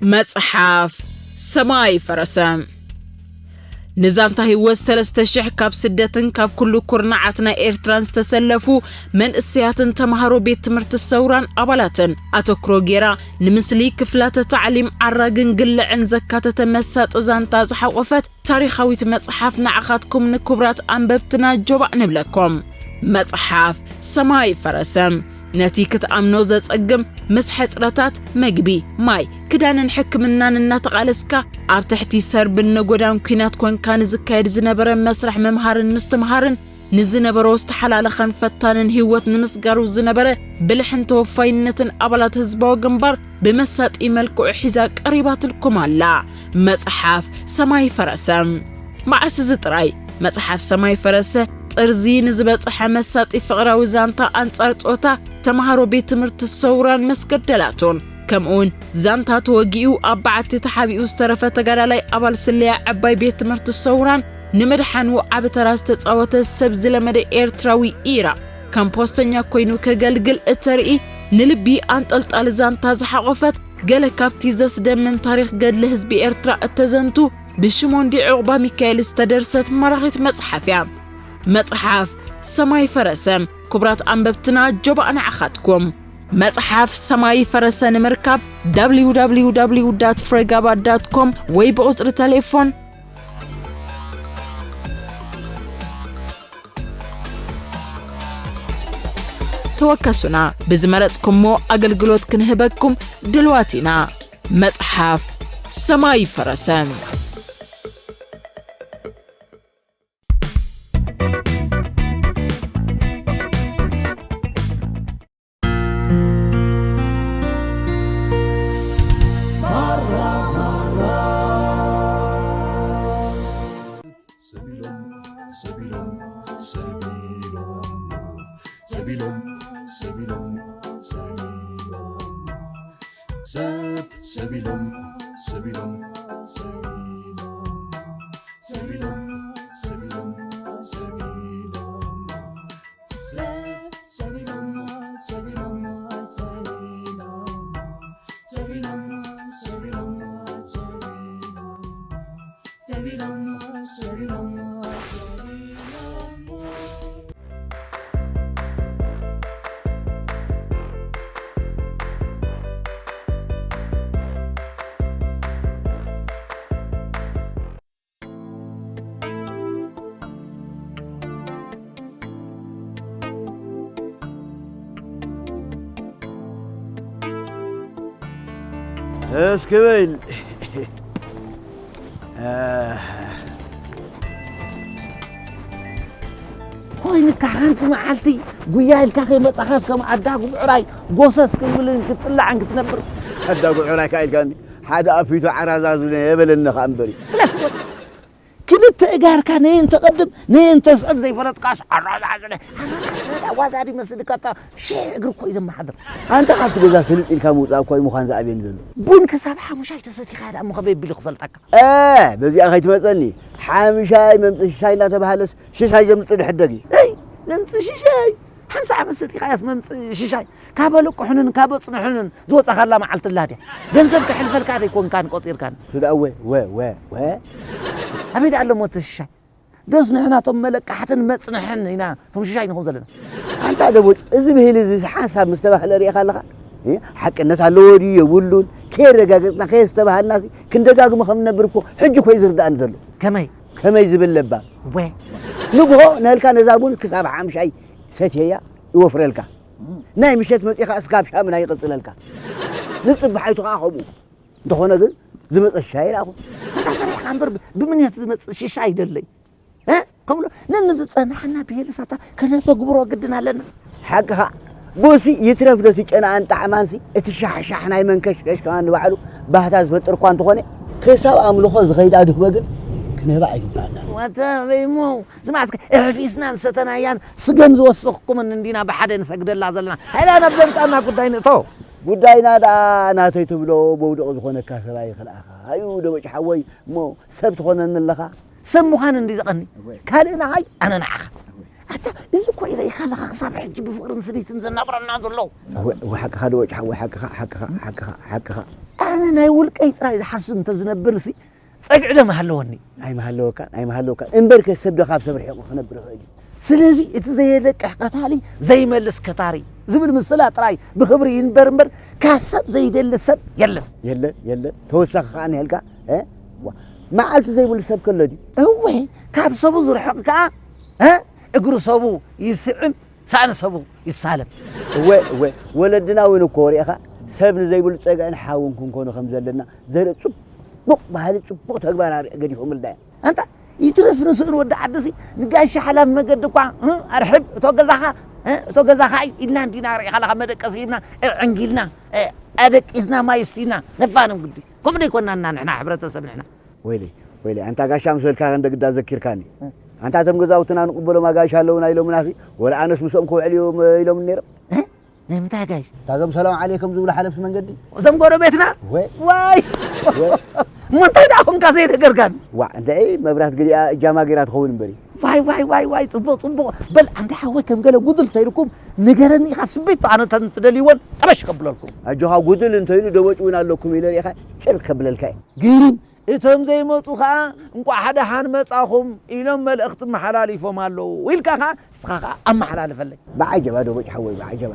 መጽሓፍ ሰማይ ፈረሰ። ንዛንታ ህይወት ሰለስተ ሽሕ ካብ ስደትን ካብ ኩሉ ኩርናዓት ናይ ኤርትራን ዝተሰለፉ መንእሰያትን ተማሃሮ ቤት ትምህርቲ ሰውራን ኣባላትን ኣተኩሮ ጌራ፣ ንምስሊ ክፍላተ ታዕሊም ዓራግን ግልዕን ዘካተተ መሳጢ ዛንታ ዝሓቖፈት ታሪኻዊት መጽሓፍ ንዓኻትኩም ንክቡራት ኣንበብትና ጆባእ ንብለኩም። መጽሓፍ ሰማይ ፈረሰ። ነቲ ክትኣምኖ ዘጸግም፣ ምስ ሕጽረታት መግቢ፣ ማይ፣ ክዳንን ሕክምናን እናተቓለስካ፣ ኣብ ትሕቲ ሰርብን ነጎዳን ኲናት ኮንካ ንዝካየድ ዝነበረ መስርሕ ምምሃርን ምስትምሃርን፣ ንዝነበሮ ዝተሓላለኸን ፈታንን ህይወት ንምስጋሩ ዝነበረ ብልሕን ተወፋይነትን ኣባላት ህዝባዊ ግንባር ብመሳጢ መልክዑ ሒዛ ቀሪባትልኩም ኣላ። መጽሓፍ ሰማይ ፈረሰ። መዓስ እዚ ጥራይ፣ መጽሓፍ ሰማይ ፈረሰ ጥርዚ ንዝበጽሐ መሳጢ ፍቕራዊ ዛንታ ኣንጻር ጾታ ተማሃሮ ቤት ትምህርቲ ሰውራን መስገደላቱን፣ ከምኡውን ዛንታ ተወጊኡ ኣብ በዓቲ ተሓቢኡ ዝተረፈ ተጋዳላይ ኣባል ስለያ ዕባይ ቤት ትምህርቲ ሰውራን ንምድሓኑ ዓቢ ተራ ዝተጻወተ ሰብ ዝለመደ ኤርትራዊ ኢራ ከም ፖስተኛ ኮይኑ ከገልግል እተርኢ ንልቢ ኣንጠልጣሊ ዛንታ ዝሓቖፈት ገለ ካብቲ ዘስደምም ታሪኽ ገድሊ ህዝቢ ኤርትራ እተዘንቱ ብሽሞንዲ ዑቕባ ሚካኤል ዝተደርሰት ማራኺት መጽሓፍ እያ። መጽሓፍ ሰማይ ፈረሰ። ክቡራት ኣንበብትና ጆባእ ንዓኻትኩም። መጽሓፍ ሰማይ ፈረሰ ንምርካብ www.fregaba.com ወይ ብቑጽሪ ተሌፎን ተወከሱና። ብዝመረጽኩሞ ኣገልግሎት ክንህበኩም ድልዋት ኢና። መጽሓፍ ሰማይ ፈረሰ። ሰቢሎም ሰቢሎም ሰቢሎም ሰቢሎም ሰቢሎም ሰቢሎም ሰብ ሰቢሎም ሰቢሎም ሰቢሎም ሰቢሎም ሰቢሎም ሰቢሎም ሰብ ሰቢሎም ሰቢሎም ሰቢሎም ሰቢሎም ሰቢሎም ሰቢሎም ሰቢሎም ሰቢሎም እስኪ በል። ኮይንካ ሓንቲ መዓልቲ ጉያ ኢልካ ከይመጻኻስ ከም ኣዳጉ ብዕራይ ጎሰስ ክትብልን ክትጽላዕን ክትነብር። ኣዳጉ ብዕራይ ከኣ ኢልካኒ። ሓደ ኣፊቱ ዓራዛዙ የበለኒ ከኣ እምበሪ። ክለስ በል። ክልተ እጋርካ ነየን ተቐድም ነየን ተስዕብ ዘይፈለጥካስ ዓራዛዙ። ኣዋዛዲ መስልካ እታ ሽሕ እግሪ እኮ እዩ ዘመሓድር። ኣንታ ካብቲ ገዛ ስልጥ ኢልካ ምውጻእ እኮ እዩ ምዃን ዝኣብየኒ ዘሎ። ቡን ክሳብ ሓሙሻይ ተሰቲኻ ደኣ እሞ ከመይ ኣቢሉ ክሰልጠካ? እ፣ በዚኣ ከይትመጸኒ። ሓምሻይ መምጽእ ሽሻይ እናተባህለስ ሽሻይ ዘምጽእ ድሕደግ እዩ። እይ፣ መምጽእ ሽሻይ። ሓምሳ ዓመት ሰቲኻ ያስ መምጽእ ሽሻይ። ካብ ልቅሑንን ካብ ኣጽንሑንን ዝወጻኻላ መዓልቲ ኣላ ድያ? ገንዘብ ከሕልፈልካ ደይኮንካን ቆጺርካን። ስዳ ወ፣ ወ፣ ወ፣ ወ። ኣበይ ደኣ ኣሎ ሞት ሽሻይ? ዶስ ንሕና ቶም መለቃሕትን መጽንሕን ኢና ቶም ሽሻይ ንኹን ዘለና? ኣንታ ደቦጭ፣ እዚ ብሂል እዚ ሓንሳብ ምስ ተባህለ ርኢኻ ኣለኻ? እ? ሓቅነት ኣለዎ ድዩ የብሉን? ከየረጋገጽና ከየስተባሃልናሲ ክንደጋግሞ ከም ንነብር እኮ ሕጂ እኮ እዩ ዝርድኣኒ ዘሎ። ከመይ? ከመይ ዝብል ለባም። ወ። ንግሆ ነልካ ነዛ ቡን ክሳብ ሓምሻይ ሰትየያ ይወፍረልካ። ናይ ምሸት መጺኻ እስካብ ሻምና ይቕጽለልካ። ንጽባሓይቱ ከኣ ከምኡ። እንተኾነ ግን ዝመጸ ሽሻይ ይልኣኹ። ኣታ ሰሪሕካ እምበር ብ-፣ ብምንየት ዝመጽእ ሽሻይ ይደለይ። እ? ከምሎ ነንዝጸናሕና ብሄልሳታ ከነተግብሮ ግድን ኣለና። ሓቅኻ። ቦሲ ይትረፍ ዶ እቲ ጨናኣን ጣዕማንሲ፣ እቲ ሻሕሻሕ ናይ መንከሽከሽ ከማን ንባዕሉ ባህታ ዝፈጥር እኳ እንተኾነ፣ ክሳብ ኣምልኾ ዝኸይዳ ድህበ ግን ክንህባ ኣይግባእና። ዋታ በይሞ፣ ዝማስከ እሕፊስናን ሰተናያን ስገም ዝወሰኽኩምን እንዲና ብሓደ ንሰግደላ ዘለና። ሃይላ ናብ ዘምጻና ጉዳይ ንእቶ። ጉዳይና ደኣ ናተይ ትብሎ መውደቕ ዝኾነካ ሰብኣይ ይኽልኣኻ። ኣዩ ደበጭ ሓወይ፣ እሞ ሰብ ትኾነኒ ኣለኻ? ሰብ ምዃን እንዲ ዝቐኒ። እወ። ካልእ ንዓይ፣ ኣነ ንዓኻ። እወ። ኣታ፣ እዚ እኮ ይረኢኻ ኣለኻ ክሳብ ሕጂ ብፍቕርን ስኒትን ዘናብረና ዘሎ። እወ፣ እወ፣ ሓቅኻ ደበጭ ሓወይ፣ ሓቅኻ፣ ሓቅኻ፣ ሓቅኻ፣ ሓቅኻ። ኣነ ናይ ውልቀይ ጥራይ ዝሓስብ እንተዝነብርሲ ጸግዒ ዶ ምሃለወኒ? ኣይምሃለወካን፣ ኣይምሃለወካን። እምበርከ ሰብ ዶ ካብ ሰብ ርሒቑ ክነብር ይኽእል እዩ? ስለዚ እቲ ዘየለቅሕ ቀታሊ ዘይመልስ ከታሪ ዝብል ምስላ ጥራይ ብኽብሪ ይንበር እምበር ካብ ሰብ ዘይደሊ ሰብ የለን። የለ፣ የለ። ተወሳኺ ከኣ ንህልካ፣ እ? ዋ፣ መዓልቲ ዘይብሉ ሰብ ከሎ ድዩ? እወ፣ ካብ ሰቡ ዝርሕቕ ከኣ፣ እ? እግሩ ሰቡ ይስዕም፣ ሳእኒ ሰቡ ይሳለም። እወ፣ እወ። ወለድና እውን እኮ ርኢኻ ሰብ ንዘይብሉ ጸግዕን ሓውን ክንኮኑ ከም ዘለና ዘርኢ ጽቡቕ ባህሊ፣ ጽቡቕ ተግባር ኣር-፣ ገዲፎምልና እዮም። ኣንታ ይትረፍ ንስእን ወዲ ዓድሲ ንጋሻ ሓላፍ መገዲ እኳ፣ እ፣ ኣርሕብ እቶ ገዛኻ፣ እ፣ እቶ ገዛኻ እዩ ኢልና እንዲና ርኢኻ ለኻ መደቀሲ ሂብና፣ እ፣ ዕንጊልና፣ እ፣ ኣደቂስና ማይ ስቲና ነፋንም ግዲ። ከምኡ ደይኮንና እና ንሕና ሕብረተሰብ ንሕና። ወይለይ፣ ወይለይ፣ ኣንታ ጋሻ ምስ በልካ ከ እንደ ግዳ ዘኪርካኒ። እ። ኣንታ እቶም ገዛውትና ንቕበሎም ኣጋይሽ ኣለውና ኢሎምናሲ፣ ወላ ኣነስ ምስኦም ክውዕል እዩ ኢሎምኒ ነይሮም። እ? ናይ ምንታይ ኣጋይሽ? እታ እዞም ሰላም ዓለይኩም ዝብሉ ሓለፍቲ መንገዲ። እዞም ጎረቤትና? ወ-፣ ዋይ! ወ-፣ እሞ እንታይ ደኣ ኮንካ ዘይነገርካኒ? ዋዕ፣ እንታይ መብራት ገሊኣ እጃማ ገይራ ትኸውን እምበሪ። ዋይ፣ ዋይ፣ ዋይ፣ ዋይ፣ ጽቡቕ፣ ጽቡቕ። በል፣ ኣንታ ሓወይ ከም ገለ ጉድል እንተኢልኩም ንገረኒ ኢኻ ስቢት፣ ኣነ ተን ትደልይወን ጠበሽ ከብለልኩም። ኣጆኻ ጉድል እንተኢሉ ደበጭ እውን ኣለኩም ኢለ ርኢኻ ጭር ከብለልካ እየ። ግርም። እቶም ዘይመጹ ኸኣ እንቋዕ ደሓን መጻኹም ኢሎም መልእኽቲ ኣመሓላሊፎም ኣለዉ ኢልካ ኸኣ ንስኻ ኸኣ ኣመሓላልፈለይ። ብዓጀባ ዶ በጭ ሓወይ፣ ብዓጀባ።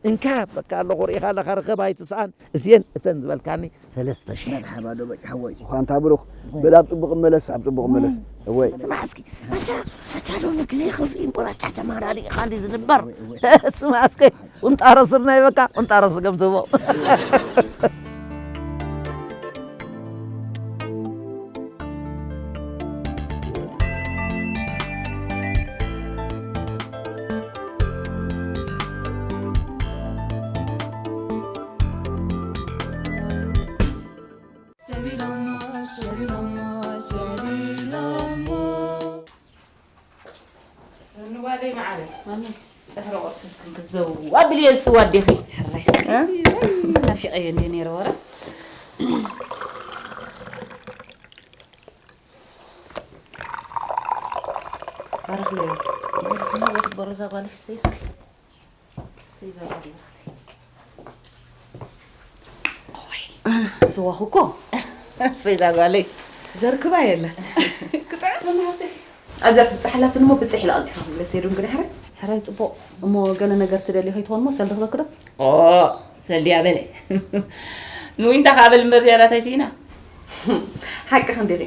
እንካ በቃ ኣለኹ ርኢኻ ኣለኻ ርኸብ ኣይትስኣን። እዚኤን እተን ዝበልካኒ ሰለስተ ሽሕ። መርሓባ ዶ በጭ ሓወይ። እኳ እንታ ብሩኽ፣ በል ኣብ ጽቡቕ መለስ፣ ኣብ ጽቡቕ መለስ። እወይ። ስማዕ እስኪ፣ ኣታ፣ ኣታ ሎሚ ግዜ ክፍሊ እምበር ኣታ ተማራሪእኻ እንዲ ዝንበር። እወይ፣ እወይ። ስማዕ እስኪ፣ ቁንጣሮ ስርናይ በቃ፣ ቁንጣሮ ስገም ትህቦ። ሰቢሎሞ፣ ሰቢሎሞ፣ ሰቢሎሞ። ንጓለይ መዓረይ። ማሚ። ድሕሪ ቁርሲ እስክን ክትዘው ኣቢልዮ ዝስዋ ኣዴኺ። ሕራይ እስኪ። እ? ናፊቐዮ እንድየ ነይረ ወረ። ባርኽለዮ። ባርኽለዮ፣ ወትግበሮ እዛ ጓለይ ስተይ እስኪ። ስዋኹ እኮ። እሰይ፣ እዛ ጓለይ። ዘርክባ የለን። ክጥዕም። ኣብዛ ትብፅሕ ኣላትን እሞ ብፅሕ ኢላ ቀልጢፋ ክብለስ የዱን ግን ሕረ። ሕራይ ፅቡቕ። እሞ ገለ ነገር ትደልዮ ከይትኾን እሞ ሰልዲ ክበክዶ? ኦ፣ ሰልዲ ኣበለ። ንዊንታ ከዓ በል እምበር ዝያዳ ታይ ስኢና? ሓቅኺ እንዲኺ።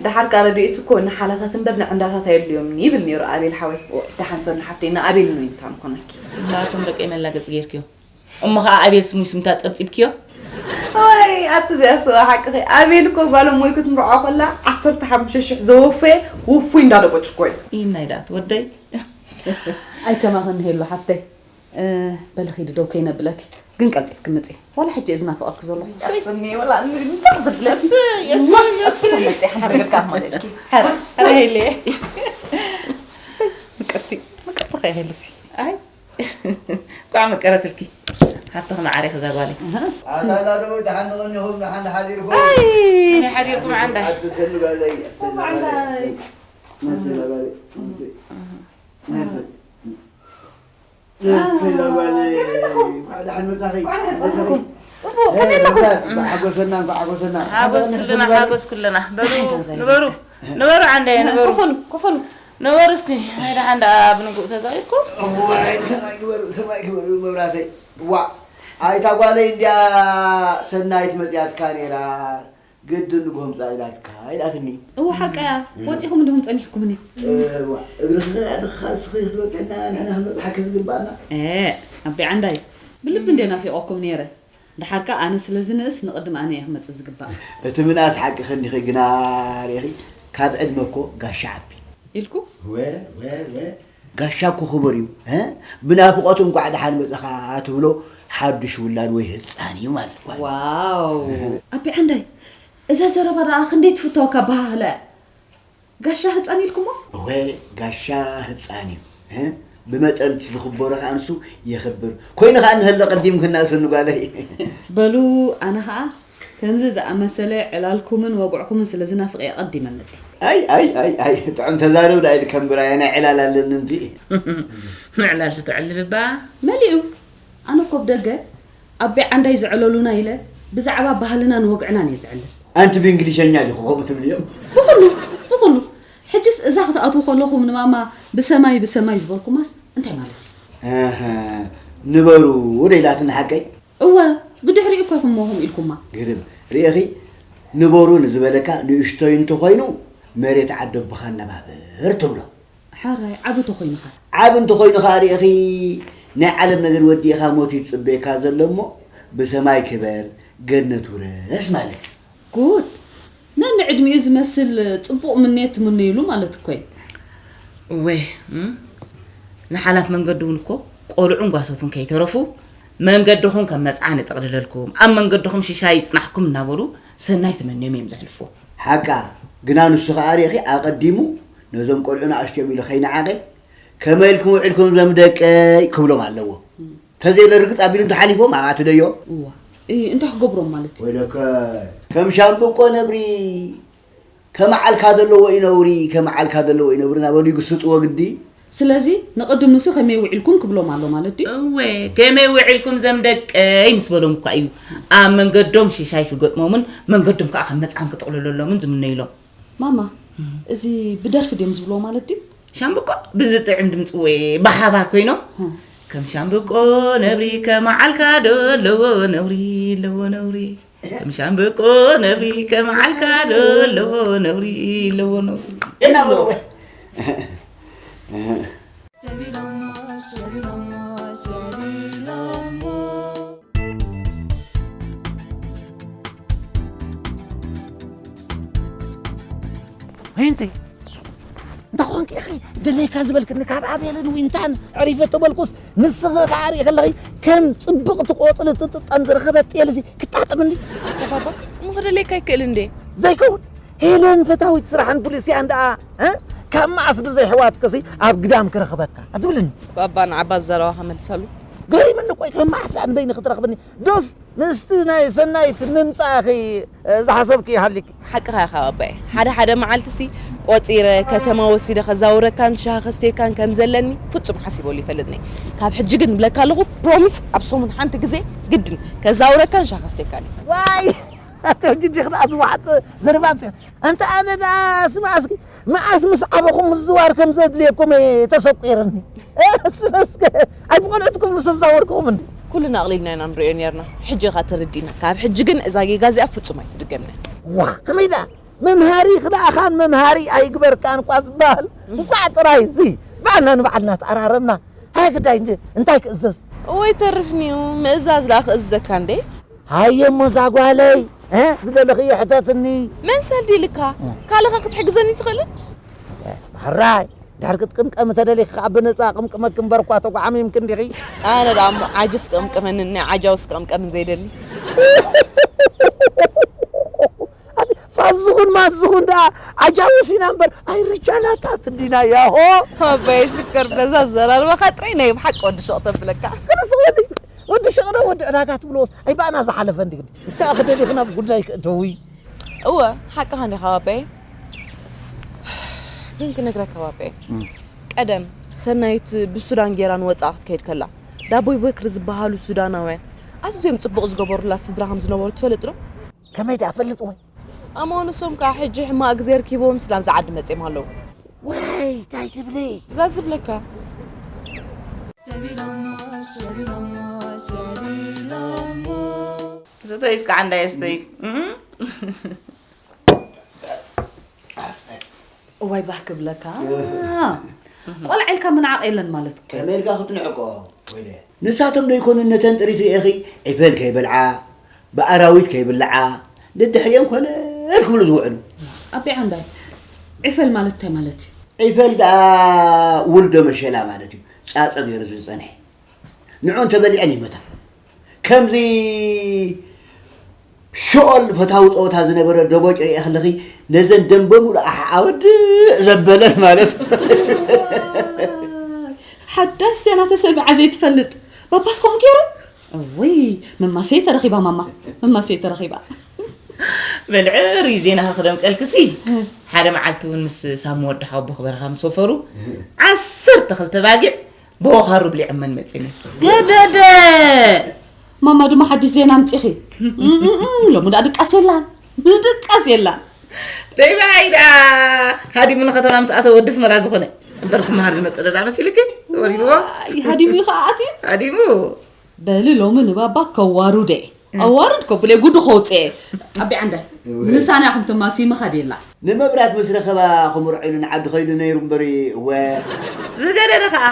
ደሓር ከኣ ረድኤቱ እኮ ንሓላታት እምበር ንዕንዳታት ኣየድልዮምን ይብል ነይሩ ኣቤል ሓወይ። ደሓን ሰኑ ሓፍተይ፣ ንኣቤል ንዊንታ ምኾነኪ። ናቶም ደቀይ መላገጺ ጌርክዮ። እሞ ኸኣ ኣቤል ስሙይ ስምታ ጸብጺብክዮ? ወይ፣ ኣቲ እዚኣ ስዋ ሓቅኺ። ኣቤል እኮ ጓል እሞይ ክትምርዖ ከላ ዓሰርተ ሓሙሽተ ሽሕ ዘወፈየ ውፉይ እንዳደቆጭ እኮ እዩ። ኢናይ ደኣ ትወደይ። ኣይከማኽን ሄሉ ሓፍተይ። እ፣ በሊ ኺዲ ደው ከይነብለኪ። ግን ቀልጢፍኪ ምጺ። ዋላ ሕጂ እየ ዝናፍቐኪ ዘለኹ። እሰይ። ቀስኒ ወላ እንታይ ዝብለስ? እሰይ፣ እሰይ፣ እሰይ። መጺኣ ሓደ ነገር ካብ ማለት እዩ። ሕረ፣ ሕረ ሄልየ። እሰይ፣ ምቅርቲ፣ ምቅርቲ ኸ ሄሉሲ? ኣይ፣ ኳዕ መቀረትልኪ። ሃብትኺ መዓረይ ኸዛ ጓለይ። ኣሃ። ኣታ እንዳደወ ደሓን ንቕኒኹም፣ ደሓን ሓዲርኩም። ኣይ። ከመይ ሓዲርኩም ዓንዳይ? ኣቲ ሰኒ ጓለይ፣ ሰኒ ጓለይ። ሰኒ ጓለይ። እሰይ፣ ዛ ጓለይ፣ እንኳዕ ደሓን መጻኺ። እንኳዕ ደሓን ጸንሕኩም። ጽቡቕ፣ ከመይ ኣለኹም? እንኳዕ ሓጎሰና፣ እንኳዕ ሓጎሰና። ሓጎስ ኩልና፣ ሓጎስ ኩልና። በሉ፣ እንታይ ንበሩ፣ ንበሩ ዓንዳይ፣ ንበሩ። ክፈሉ፣ ክፈሉ። ንበሩ እስኪ፣ ናይ ደሓን ደኣ ብንግኡ ተዘቒጥኩም። እዋይ፣ ሰማይ ክበሩ፣ ሰማይ ክበሩ፣ መብራተይ። ዋእ፣ ኣይታ ጓለይ እንድያ ሰናይት መጺኣትካ ነይራ። ግድን ንግሆ ምጻእ ኢላትካ ኢላትኒ። እወ ሓቀያ፣ እም። ወጺኹም እንዲኹም ጸኒሕኩምኒ። እዋ፣ እግርኺ ከይኣተኻ እስኺ ክትበጽሕና ንሕና ክንበጽሓኪ ዝግባኣና። ኤ፣ ኣቢ ዓንዳይ፣ ብልቢ እንድየ ናፊቐኩም ነይረ። ደሓር ከኣ ኣነ ስለ ዝንእስ ንቕድም ኣነ እየ ክመጽእ ዝግባእ። እቲ ምንኣስ ሓቅኺ እንዲኺ ግና ርኢኺ፣ ካብ ዕድመ እኮ ጋሻ ዓቢ። ኢልኩ? ወ፣ ወ፣ ወ። ጋሻ እኮ ክቡር እዩ፣ እ? ብናፍቖት እንቋዕ ደሓን መጻኻ ትብሎ ሓዱሽ ውላድ ወይ ህጻን እዩ ማለት እኳ እዩ። ዋው! ኣቢ ዓንዳይ፣ እዛ ዘረባ ደኣ ክንደይ ትፍተወካ ኣበሃህላ እያ። ጋሻ ህጻን ኢልኩሞ? እወ፣ ጋሻ ህጻን እዩ፣ እ? ብመጠን እቲ ዝኽበሮ ከኣ ንሱ የኽብር። ኮይኑ ከኣ እንሀሎ ቀዲምክና ስኒ ጓለይ። በሉ፣ ኣነ ከኣ ከምዚ ዝኣመሰለ ዕላልኩምን ወግዕኩምን ስለ ዝናፍቕ እየ ኣቐዲመ መጺኤ። ኣይ፣ ኣይ፣ ኣይ፣ ኣይ፣ ጥዑም ተዛረብ ደኣ ኢልከ እምበር፣ ኣየ ናይ ዕላል ኣለኒ እንዲ። ምዕላልሲ ተዕልል እባ። መሊኡ። ኣነ እኮ ብደገ ኣቤ ዓንዳይ ዝዕለሉና ኢለ ብዛዕባ ባህልናን ወግዕናን እየ ዝዕልል። ኣንቲ ብእንግሊሸኛ ዲኹ ከምኡ ትብልዮም? ብኹሉ ብኹሉ። ሕጅስ እዛ ክትኣትዉ ከለኹም ንማማ ብሰማይ ብሰማይ ዝበልኩማስ እንታይ ማለት እዩ? ኣሃ፣ ንበሩ ዶ ኢላትኒ ሓቀይ? እወ፣ ብድሕሪኡ እኮ ኢኹም እሞ ከምኡ ኢልኩማ። ግርም። ርኢኺ፣ ንበሩ ንዝበለካ ንእሽቶይ እንተኾይኑ መሬት ዓዲ ኣቦኻ ኣነባብር ትብሎ። ሕራይ ዓቢ ተኾይኑ ኸ? ዓቢ እንተኾይኑ ኸኣ ርኢኺ ናይ ዓለም ነገር ወዲእኻ ሞት እዩ ዝጽበየካ ዘሎ እሞ ብሰማይ ክበር ገነት ውረስ ማለት እዩ። ጉድ! ነንዕድሚኡ ዝመስል ጽቡቕ ምንየት ትምነዩሉ ማለት እኮ እዩ። እወ እም፣ ንሓላፍ መንገዲ እውን እኮ ቆልዑን ጓሶትን ከይተረፉ መንገድኹም ከም መጽዓን እጠቕልለልኩም ኣብ መንገድኹም ሽሻይ ይጽናሕኩም እናበሉ ሰናይ ተመንዮም እዮም ዘሕልፍዎ። ሓቃ፣ ግና ንሱ ኸኣ ርኢኺ ኣቐዲሙ ነዞም ቆልዑ ንኣሽቱ እዮም ኢሉ ከይነዓቐ፣ ከመይ ኢልኩም ውዒልኩም ዘም ደቀይ ክብሎም ኣለዎ። ተዘይለ ርግጽ ኣቢሉ እንተሓሊፎም ኣብኣ ትደዮ። እዋ እይ እንታይ ክገብሮም ማለት እዩ? ወይለከ ከም ሻምብቆ ነብሪ ከመዓልካ ዘለዎ እዩ ነውሪ ከመዓልካ ዘለዎ እዩ ነብሪ ናበሉ ይግስጥዎ ግዲ። ስለዚ ንቕድም ንሱ ከመይ ውዒልኩም ክብሎም ኣሎ ማለት ድዩ? እወ ከመይ ውዒልኩም ዘም ደቀይ ምስ በሎም እኳ እዩ ኣብ መንገዶም ሽሻይ ክገጥሞምን መንገዶም ከዓ ከም መፅዓን ክጥቕልለሎምን ዝምነይሎም። ማማ እዚ ብደርፊ ድዮም ዝብልዎ ማለት ድዩ? ሻምብቆ ብዝጥዕም ድምፂ ወ ብሓባር ኮይኖም ከም ሻምብቆ ነብሪ ከመዓልካ ዶ ኣለዎ ነውሪ ኣለዎ ነውሪ ከም ሻምብቆ ነብሪ ከመዓልካ ዶ ኣለዎ ነውሪ ኣለዎ ነውሪ እናበሉ ወይንተይ እንታይ ኾንኪ ኢኺ ደለይካ ዝበልክኒ ካብ ኣቤልን ዊንታን ዕሪፈ ተበልኩስ ንስኺ ከዓ ርኢ ከለኺ ከም ፅብቕቲ ቆፅሊ ትጥጠም ዝረኸበት ጤል እዚ ክጣጥምኒ ባባ እሞ ክደለይካ ይክእል እንዴ ዘይከውን ሄለን ፈታዊት ስራሕን ፖሊስያን ደኣ እ? ካብ መዓስ ብዘይ ኣሕዋትክሲ ኣብ ግዳም ክረኽበካ ኣትብልኒ ባባ ንዓባ ዘረባኻ መልሰሉ ገሪምኒ ቆይ ካብ መዓስ ደኣ ንበይኒ ክትረኽብኒ ዶስ ምስቲ ናይ ሰናይት ምምፃእኺ ዝሓሰብክዮ ሃሊኪ ሓቅኻ ኢኻ ባባየ ሓደ ሓደ መዓልትሲ ቆፂረ ከተማ ወሲደ ከዛውረካን ሻሂ ከስትየካን ከም ዘለኒ ፍፁም ሓሲበሉ ይፈልጥኒ ካብ ሕጂ ግን ብለካ ኣለኹ ፕሮሚስ ኣብ ሰሙን ሓንቲ ግዜ ግድን ከዛውረካን ሻሂ ከስትየካን እዩ ዋይ ኣቲ ሕጂ ዲኽ ደኣ ዝዋሓጥ ዘረባ ኣምፅእ ኣንተ ኣነ ደኣ ስማዕ እስኪ መዓስ ምስ ዓበኹም ምዝዋር ከም ዘድልየኩም እየ ተሰቂርኒ። እስበስከ ኣይብቆልዕትኩም ምስ ኣዛወርክኹም እንዲ። ኩልና ኣቕሊልና ኢና ንሪኦ ነርና። ሕጂ ኢኻ ተረዲእና። ካብ ሕጂ ግን እዛ ጌጋ እዚኣ ፍጹም ኣይትድገምን እያ። ዋ ከመይ ደኣ መምሃሪ ክልኣኻን መምሃሪ ኣይግበርካን እኳ ዝበሃል እንቋዕ ጥራይ እዚ ባዕልና ንባዕልና ተኣራረምና። ኣይ ግዳይ እንጂ እንታይ ክእዘዝ። እወ ይተርፍኒ እዩ ምእዛዝ ደኣ ክእዝዘካ እንዴ። ሃየ እሞ እዛ ጓለይ ዝደለኽዮ ሕተትኒ። መን ሰልዲ ኢልካ? ካልእኸ ክትሕግዘኒ ትኽእልን? ሕራይ ድሕሪ ክትቅምቀሚ ተደሊኺ ከዓ ብነፃ ቅምቅመኪ እምበር እኳ ተጓዓሚምኪ እንዲኺ። ኣነ ደኣ እሞ ዓጅስ ቅምቅመንን ናይ ዓጃውስ ቅምቀምን ዘይደሊ። ፋዝኹን ማዝኹን ደኣ ዓጃውስ ኢና እምበር ኣይርጃናታት እንዲና ያሆ። ኣባየ ሽኮር በዛ ኣዘራርባኻ ጥራይ ናይ ብሓቂ ወዲ ሸቕ ተብለካ። ወዲ ሸቕዶ ወዲ ዕዳጋ ትብልዎስ ኣይባእና ዝሓለፈ እንዲ ግዲ እታ ክደሊኺ ናብ ጉዳይ ክእተዊ እወ ሓቅኻ እንዲኻ ባበየ ግን ክነግረካ ባበየ ቀደም ሰናይት ብሱዳን ጌራ ንወፃኣ ክትከይድ ከላ ዳቦይ በክሪ ዝበሃሉ ሱዳናውያን ኣዝዮም ፅቡቕ ዝገበሩላት ስድራ ከም ዝነበሩ ትፈልጥ ዶ? ከመይ ደኣ ፈልጥ ወይ? ኣሞ ንሶም ከዓ ሕጂ ሕማቕ ግዜ ርኪቦም ስላም ዝዓዲ መፅዮም ኣለዉ። ዋይ ታይ ትብሊ? እዛ ዝብለካ። ስተይ እስከ ዓንዳይ ስተይ። እዋይ ባህ ክብለካ። ቆልዓ ኢልካ ምንዓቕ የለን ማለት እኮ። ከመይ ኢልካ ክትንዕቆ? ወይለ ንሳቶም ዶ ይኮኑ ነተን ጥሪት ርኢኺ ዒፈል ከይበልዓ ብኣራዊት ከይብልዓ ደድሕሪኦም ኮለል ክብሉ ዝውዕሉ። ኣቤ ዓንዳይ ዒፈል ማለት እንታይ ማለት እዩ? ዒፈል ደኣ ውልዶ መሸላ ማለት እዩ። ጻጸ ገይሩ ዝጸንሐ ንዑ እንተበሊዐን ይመታ። ከምዚ ሽኦል ፈታዊ ጸወታ ዝነበረ ደቦጭ ርእየ ከለኺ ነዘን ደንበ ሙሉእ ኣሓ ኣወድእ ዘበለን ማለት ሓዳሽ ዜና ተሰሚዓ ዘይትፈልጥ ባባስ ከምኡ ገይሩ እውይ መማሰየ ተረኺባ ማማ መማሰየ ተረኺባ በልዕሪ ዜናኻ ክደምቀልክሲ ሓደ መዓልቲ እውን ምስ ሳሚ ወዲ ሓወቦ ክበረኻ ምስ ወፈሩ ዓሰርተ ክልተ ባጊዕ ብወኻሩ ብሊዖመን መፂኒ ገደደ ማማ ድማ ሓድሽ ዜና ኣምጺኺ። እም፣ እም፣ እም፣ ሎሚ ደኣ ድቃስ የላን። ድቃስ የላን። ደይ በይ ደኣ ሃዲሙ ንከተማ ምስ ኣተወ ወዲ ኣስመራ ዝኾነ እምበር ክመሃር ዝመጸ ደኣ መሲልኪ? ወሪድዎ? ኣይ፣ ሃዲሙ እዩ ከኣ ኣትዩ። ሃዲሙ። በሊ ሎሚ ንባባ ከዋሩደ። ኣዋርድ ከብለ ጉዱ ከውጽኤ። ኣቢ ዓንዳይ። እወ። ምሳና ኢኹም ትማስዩ መኻድ የላ። ንመብራት ምስ ረኸባ ክምርዖ ኢሉ ንዓዲ ከይዱ ነይሩ እምበር እወ። ዝገደደ ከኣ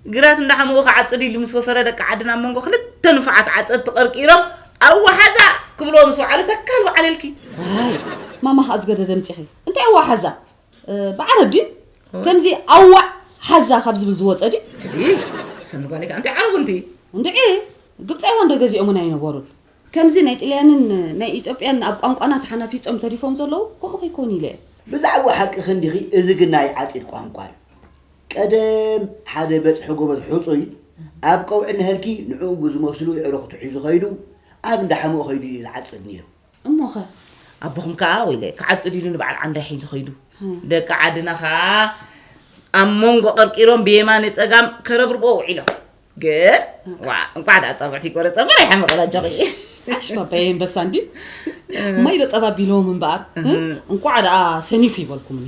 ግራት እንዳሓመቑ ክዓጽድ ኢሉ ምስ ወፈረ ደቂ ዓድና ኣብ መንጎ ክልተ ንፉዓት ዓጸድቲ ቀርቂሮም ኣዋሓዛ ክብልዎ ምስ ወዓሉ ተካል ወዓለልኪ። ኣይ፣ ማማ ከኣ ዝገደደ ኣምጺኺ። እንታይ ኣዋሓዛ? እ፣ ብዓረብ ድዩ? ከምዚ ኣዋዕ ሓዛ ካብ ዝብል ዝወጸ ድዩ? ትዲ፣ ሰኒ ጓለይ ከኣ እንታይ ዓረቡ እንቲ? እንድዒ፣ ግብጻውያን ዶ ገዚኦምን ኣይነበሩን? ከምዚ ናይ ጥልያንን ናይ ኢትዮጵያን ኣብ ቋንቋና ተሓናፊጾም ተሪፎም ዘለዉ፣ ከምኡ ከይኮኑ ኢለ እየ። ብዛዕባ ሓቂ ክንዲኺ፣ እዚ ግን ናይ ዓጺድ ቋንቋ እዩ። ቀደም ሓደ በጽሒ ጎበዝ ሕጹይ ኣብ ቀውዒ ነህልኪ ንዕኡ ብዝመስሉ የዕሩኽቱ ሒዙ ኸይዱ ኣብ እንዳ ሓሙኡ ኸይዱ እዩ ዝዓጽድ ነይሩ። እሞኸ? ኣቦኹም ከኣ ወይለ ክዓጽድ ኢሉ ንበዓል ዓንዳይ ሒዙ ኸይዱ። እም። ደቂ ዓድና ኸኣ ኣብ መንጎ ቀርቂሮም ብየማነ ጸጋም ከረብርብዎ ውዒሎም። ግን፣ ዋ፣ እንቋዕ ደኣ ጻብዕቲ ይቆረጸ እምበር ኣይሓመቐላ ጆኺ። ኣሽ ባባየ ኣንበሳ እንድዩ። ማይ ዶ ጸባ ቢልዎም እምበኣር፣ እህ። እንቋዕ ደኣ ሰኒፉ ይበልኩምኒ።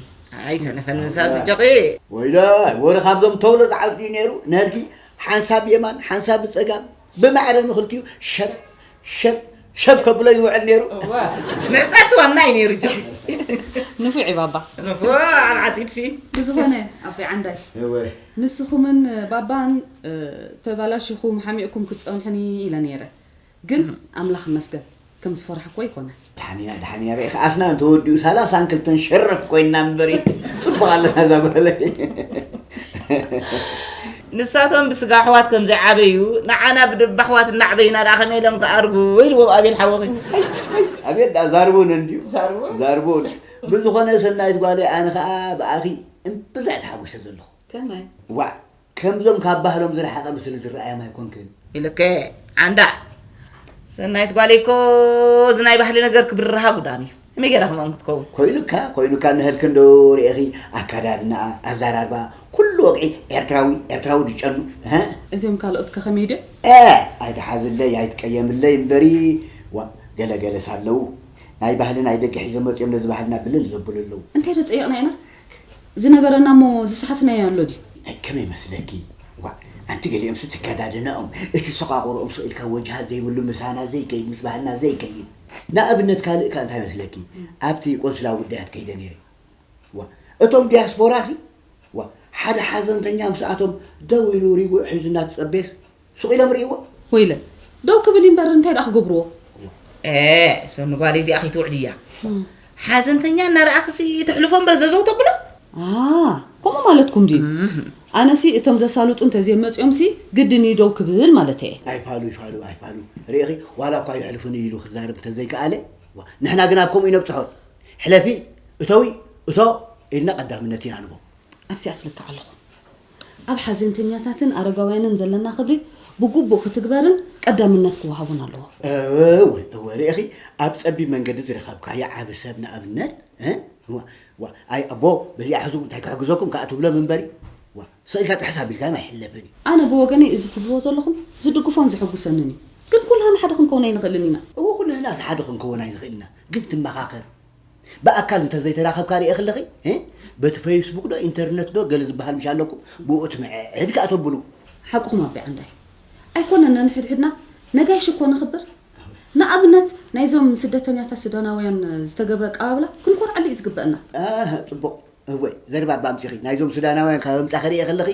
ኣይሰነፈን ንሳ ጆኺ። ወይለ፣ ወረ ካብዞም ተውሎ ዝዓጽዩ ነይሩ፣ ነህልኪ ሓንሳብ የማን፣ ሓንሳብ ብጸጋም፣ ብማዕረ ንኽልቲኡ ሸብ፣ ሸብ፣ ሸብ ከብሎ ይውዕል ነይሩ። እዋ፣ ምዕጻስ ዋና እዩ ነይሩ ጆኺ። ንፉዕ እዩ ባባ። ንፉዕ፣ ዓጺድሲ። ብዝኾነ፣ ኣቦይ ዓንዳይ፣ እወ። ንስኹምን ባባን፣ እ፣ ተባላሺኹም ሓሚቕኩም ክትጸንሑኒ ኢለ ነይረ። ግን ኣምላኽ ይመስገን፣ ከም ዝፈራሕኩዎ ኣይኮነን። ደሓን ኢና፣ ደሓን ኢና። ርኢኺ፣ ኣስና እንተወዲኡ ሰላሳን ክልተን ሸረፍ ኮይንና እምበር እዩ። ጽቡቕ ኣለና እዛ ጓለይ። ንሳቶም ብስጋ ኣሕዋት ከም ዘይዓበዩ፣ ንዓና ብደባ ኣሕዋት እናዕበይና ደኣ ከመይ ኢሎም ክኣርጉ ኢልዎም ኣቤል ሓወኺ። ኣይ፣ ኣይ፣ ኣቤል ደኣ ዛርቡን እንድዩ። ዛርቡን? ዛርቡን። ብዝኾነ ሰናይት ጓለይ፣ ኣነ ኸኣ ብኣኺ እምብዛ እየ ተሓጒሰ ዘለኹ። ከመይ? ዋእ፣ ከምዞም ካብ ባህሎም ዝረሓቐ ምስሊ ዝረኣዮም ኣይኮንክን። ኢልከ፣ ዓንዳ። ሰናይት ጓለይ እኮ እዚ ናይ ባህሊ ነገር ክብርሃ ጉዳም እዩ። ከመይ ገይራ ከምኦም ክትከውን? ኮይኑካ፣ ኮይኑካ ንህልክ እንዶ ርኢኺ፣ ኣካዳድናኣ፣ ኣዘራርባ፣ ኩሉ ወግዒ ኤርትራዊ፣ ኤርትራዊ ድጨኑ፣ እ? እቶም ካልኦት ከ ከመይ ድዮም? እ፣ ኣይትሓዝለይ፣ ኣይትቀየምለይ እምበሪ፣ ዋ፣ ገለ ገለስ ኣለዉ። ናይ ባህሊ ናይ ደገ ሒዞም መጺኦም ነዚ ባህልና ብልል ዘብሉ ኣለዉ። እንታይ ዶ ጸይቕና ኢና? ዝነበረና እሞ ዝሰሓትናዮ ኣሎ ድዩ? ኣይ፣ ከመይ መስለኪ? ዋ፣ ኣንቲ ገሊኦምስ እቲ ኣከዳድናኦም፣ እቲ ሰቋቑሮኦም ስቕ ኢልካ ወጅሃት ዘይብሉ ምሳና ዘይከይድ፣ ምስ ባህልና ዘይከይድ። ንኣብነት ካልእ ከ እንታይ መስለኪ? ኣብቲ ቆንስላዊ ጉዳያት ከይደ ነይረ። ዋ፣ እቶም ዲያስፖራሲ፣ ዋ፣ ሓደ ሓዘንተኛ ምስኣቶም ደው ኢሉ ሪጉእ ሒዙ እናተጸበየስ፣ ስቕ ኢሎም ርእይዎ። ወይለ፣ ደው ክብል እምበር እንታይ ደኣ ክገብርዎ? ኤ፣ ሰኑ ጓለይ እዚኣ ከይትውዕድያ። እም። ሓዘንተኛ እናረኣኽሲ ተሕልፎ እምበር ዘዘው ተብሎ? ኣ፣ ከምኡ ማለትኩም ድዩ? እም። ኣነሲ እቶም ዘሳልጡ እንተዘይመጺኦምሲ ግድን እዩ ደው ክብል ማለት እየ። ኣይፋሉ፣ ይፋሉ፣ ኣይፋሉ። ርኢኺ፣ ዋላ እኳ ይሕልፉኒ ኢሉ ክዛረብ እንተዘይከኣለ፣ ዋ፣ ንሕና ግን ኣብ ከምኡ ይነብጽሖ። ሕለፊ፣ እተዊ፣ እቶ ኢልና ቀዳምነት ኢና ንቦ። ኣብዚኣ ስልክዕ ኣለኹ። ኣብ ሓዘንተኛታትን ኣረጋውያንን ዘለና ክብሪ ብግቡእ ክትግበርን ቀዳምነት ክወሃቦን ኣለዎ። እወ፣ እወ፣ ርኢኺ፣ ኣብ ጸቢብ መንገዲ ዝረኸብካዮ ዓቢ ሰብ ንኣብነት፣ እ? ዋ፣ ዋ፣ ኣይ ኣቦ፣ በዚኣ ሕዙ እንታይ ክሕግዘኩም ከኣ ትብሎም እምበሪ፣ ዋ፣ ስቕ ኢልካ ጥሕስ ኣቢልካዮም ኣይሕለፍን እዩ። ኣነ ብወገነይ እዚ ትብልዎ ዘለኹም ዝድግፎን ዝሕጉሰንን እዩ። ግን ኩልና ሓደ ክንከውን ኣይንኽእልን ኢና። እወ፣ ኩልና ሓደ ክንከውን ኣይንኽእልን ኢና። ግን ትመኻኸር። ብኣካል እንተዘይተራኸብካ ርኤ ከለኺ፣ እ? በቲ ፌስቡክ ዶ ኢንተርነት ዶ ገለ ዝበሃል ምሽ ኣለኩም፣ ብኡ ትምዕድ ከኣ ተብሉ። ሓቅኹም ኣቢ ዓንዳይ። ኣይኮነን ነንሕድሕድና ነጋይሽ እኮ ነኽብር። ንኣብነት ናይዞም ስደተኛታት ሱዳናውያን ዝተገብረ ኣቀባብላ ክንኮርዓሉ እዩ ዝግበአና። ኣህ፣ ጽቡቕ። እወ፣ ዘርባባ ኣምጺኺ። ናይዞም ሱዳናውያን ካብ ኣምጻኺ ርኤ ከለኺ፣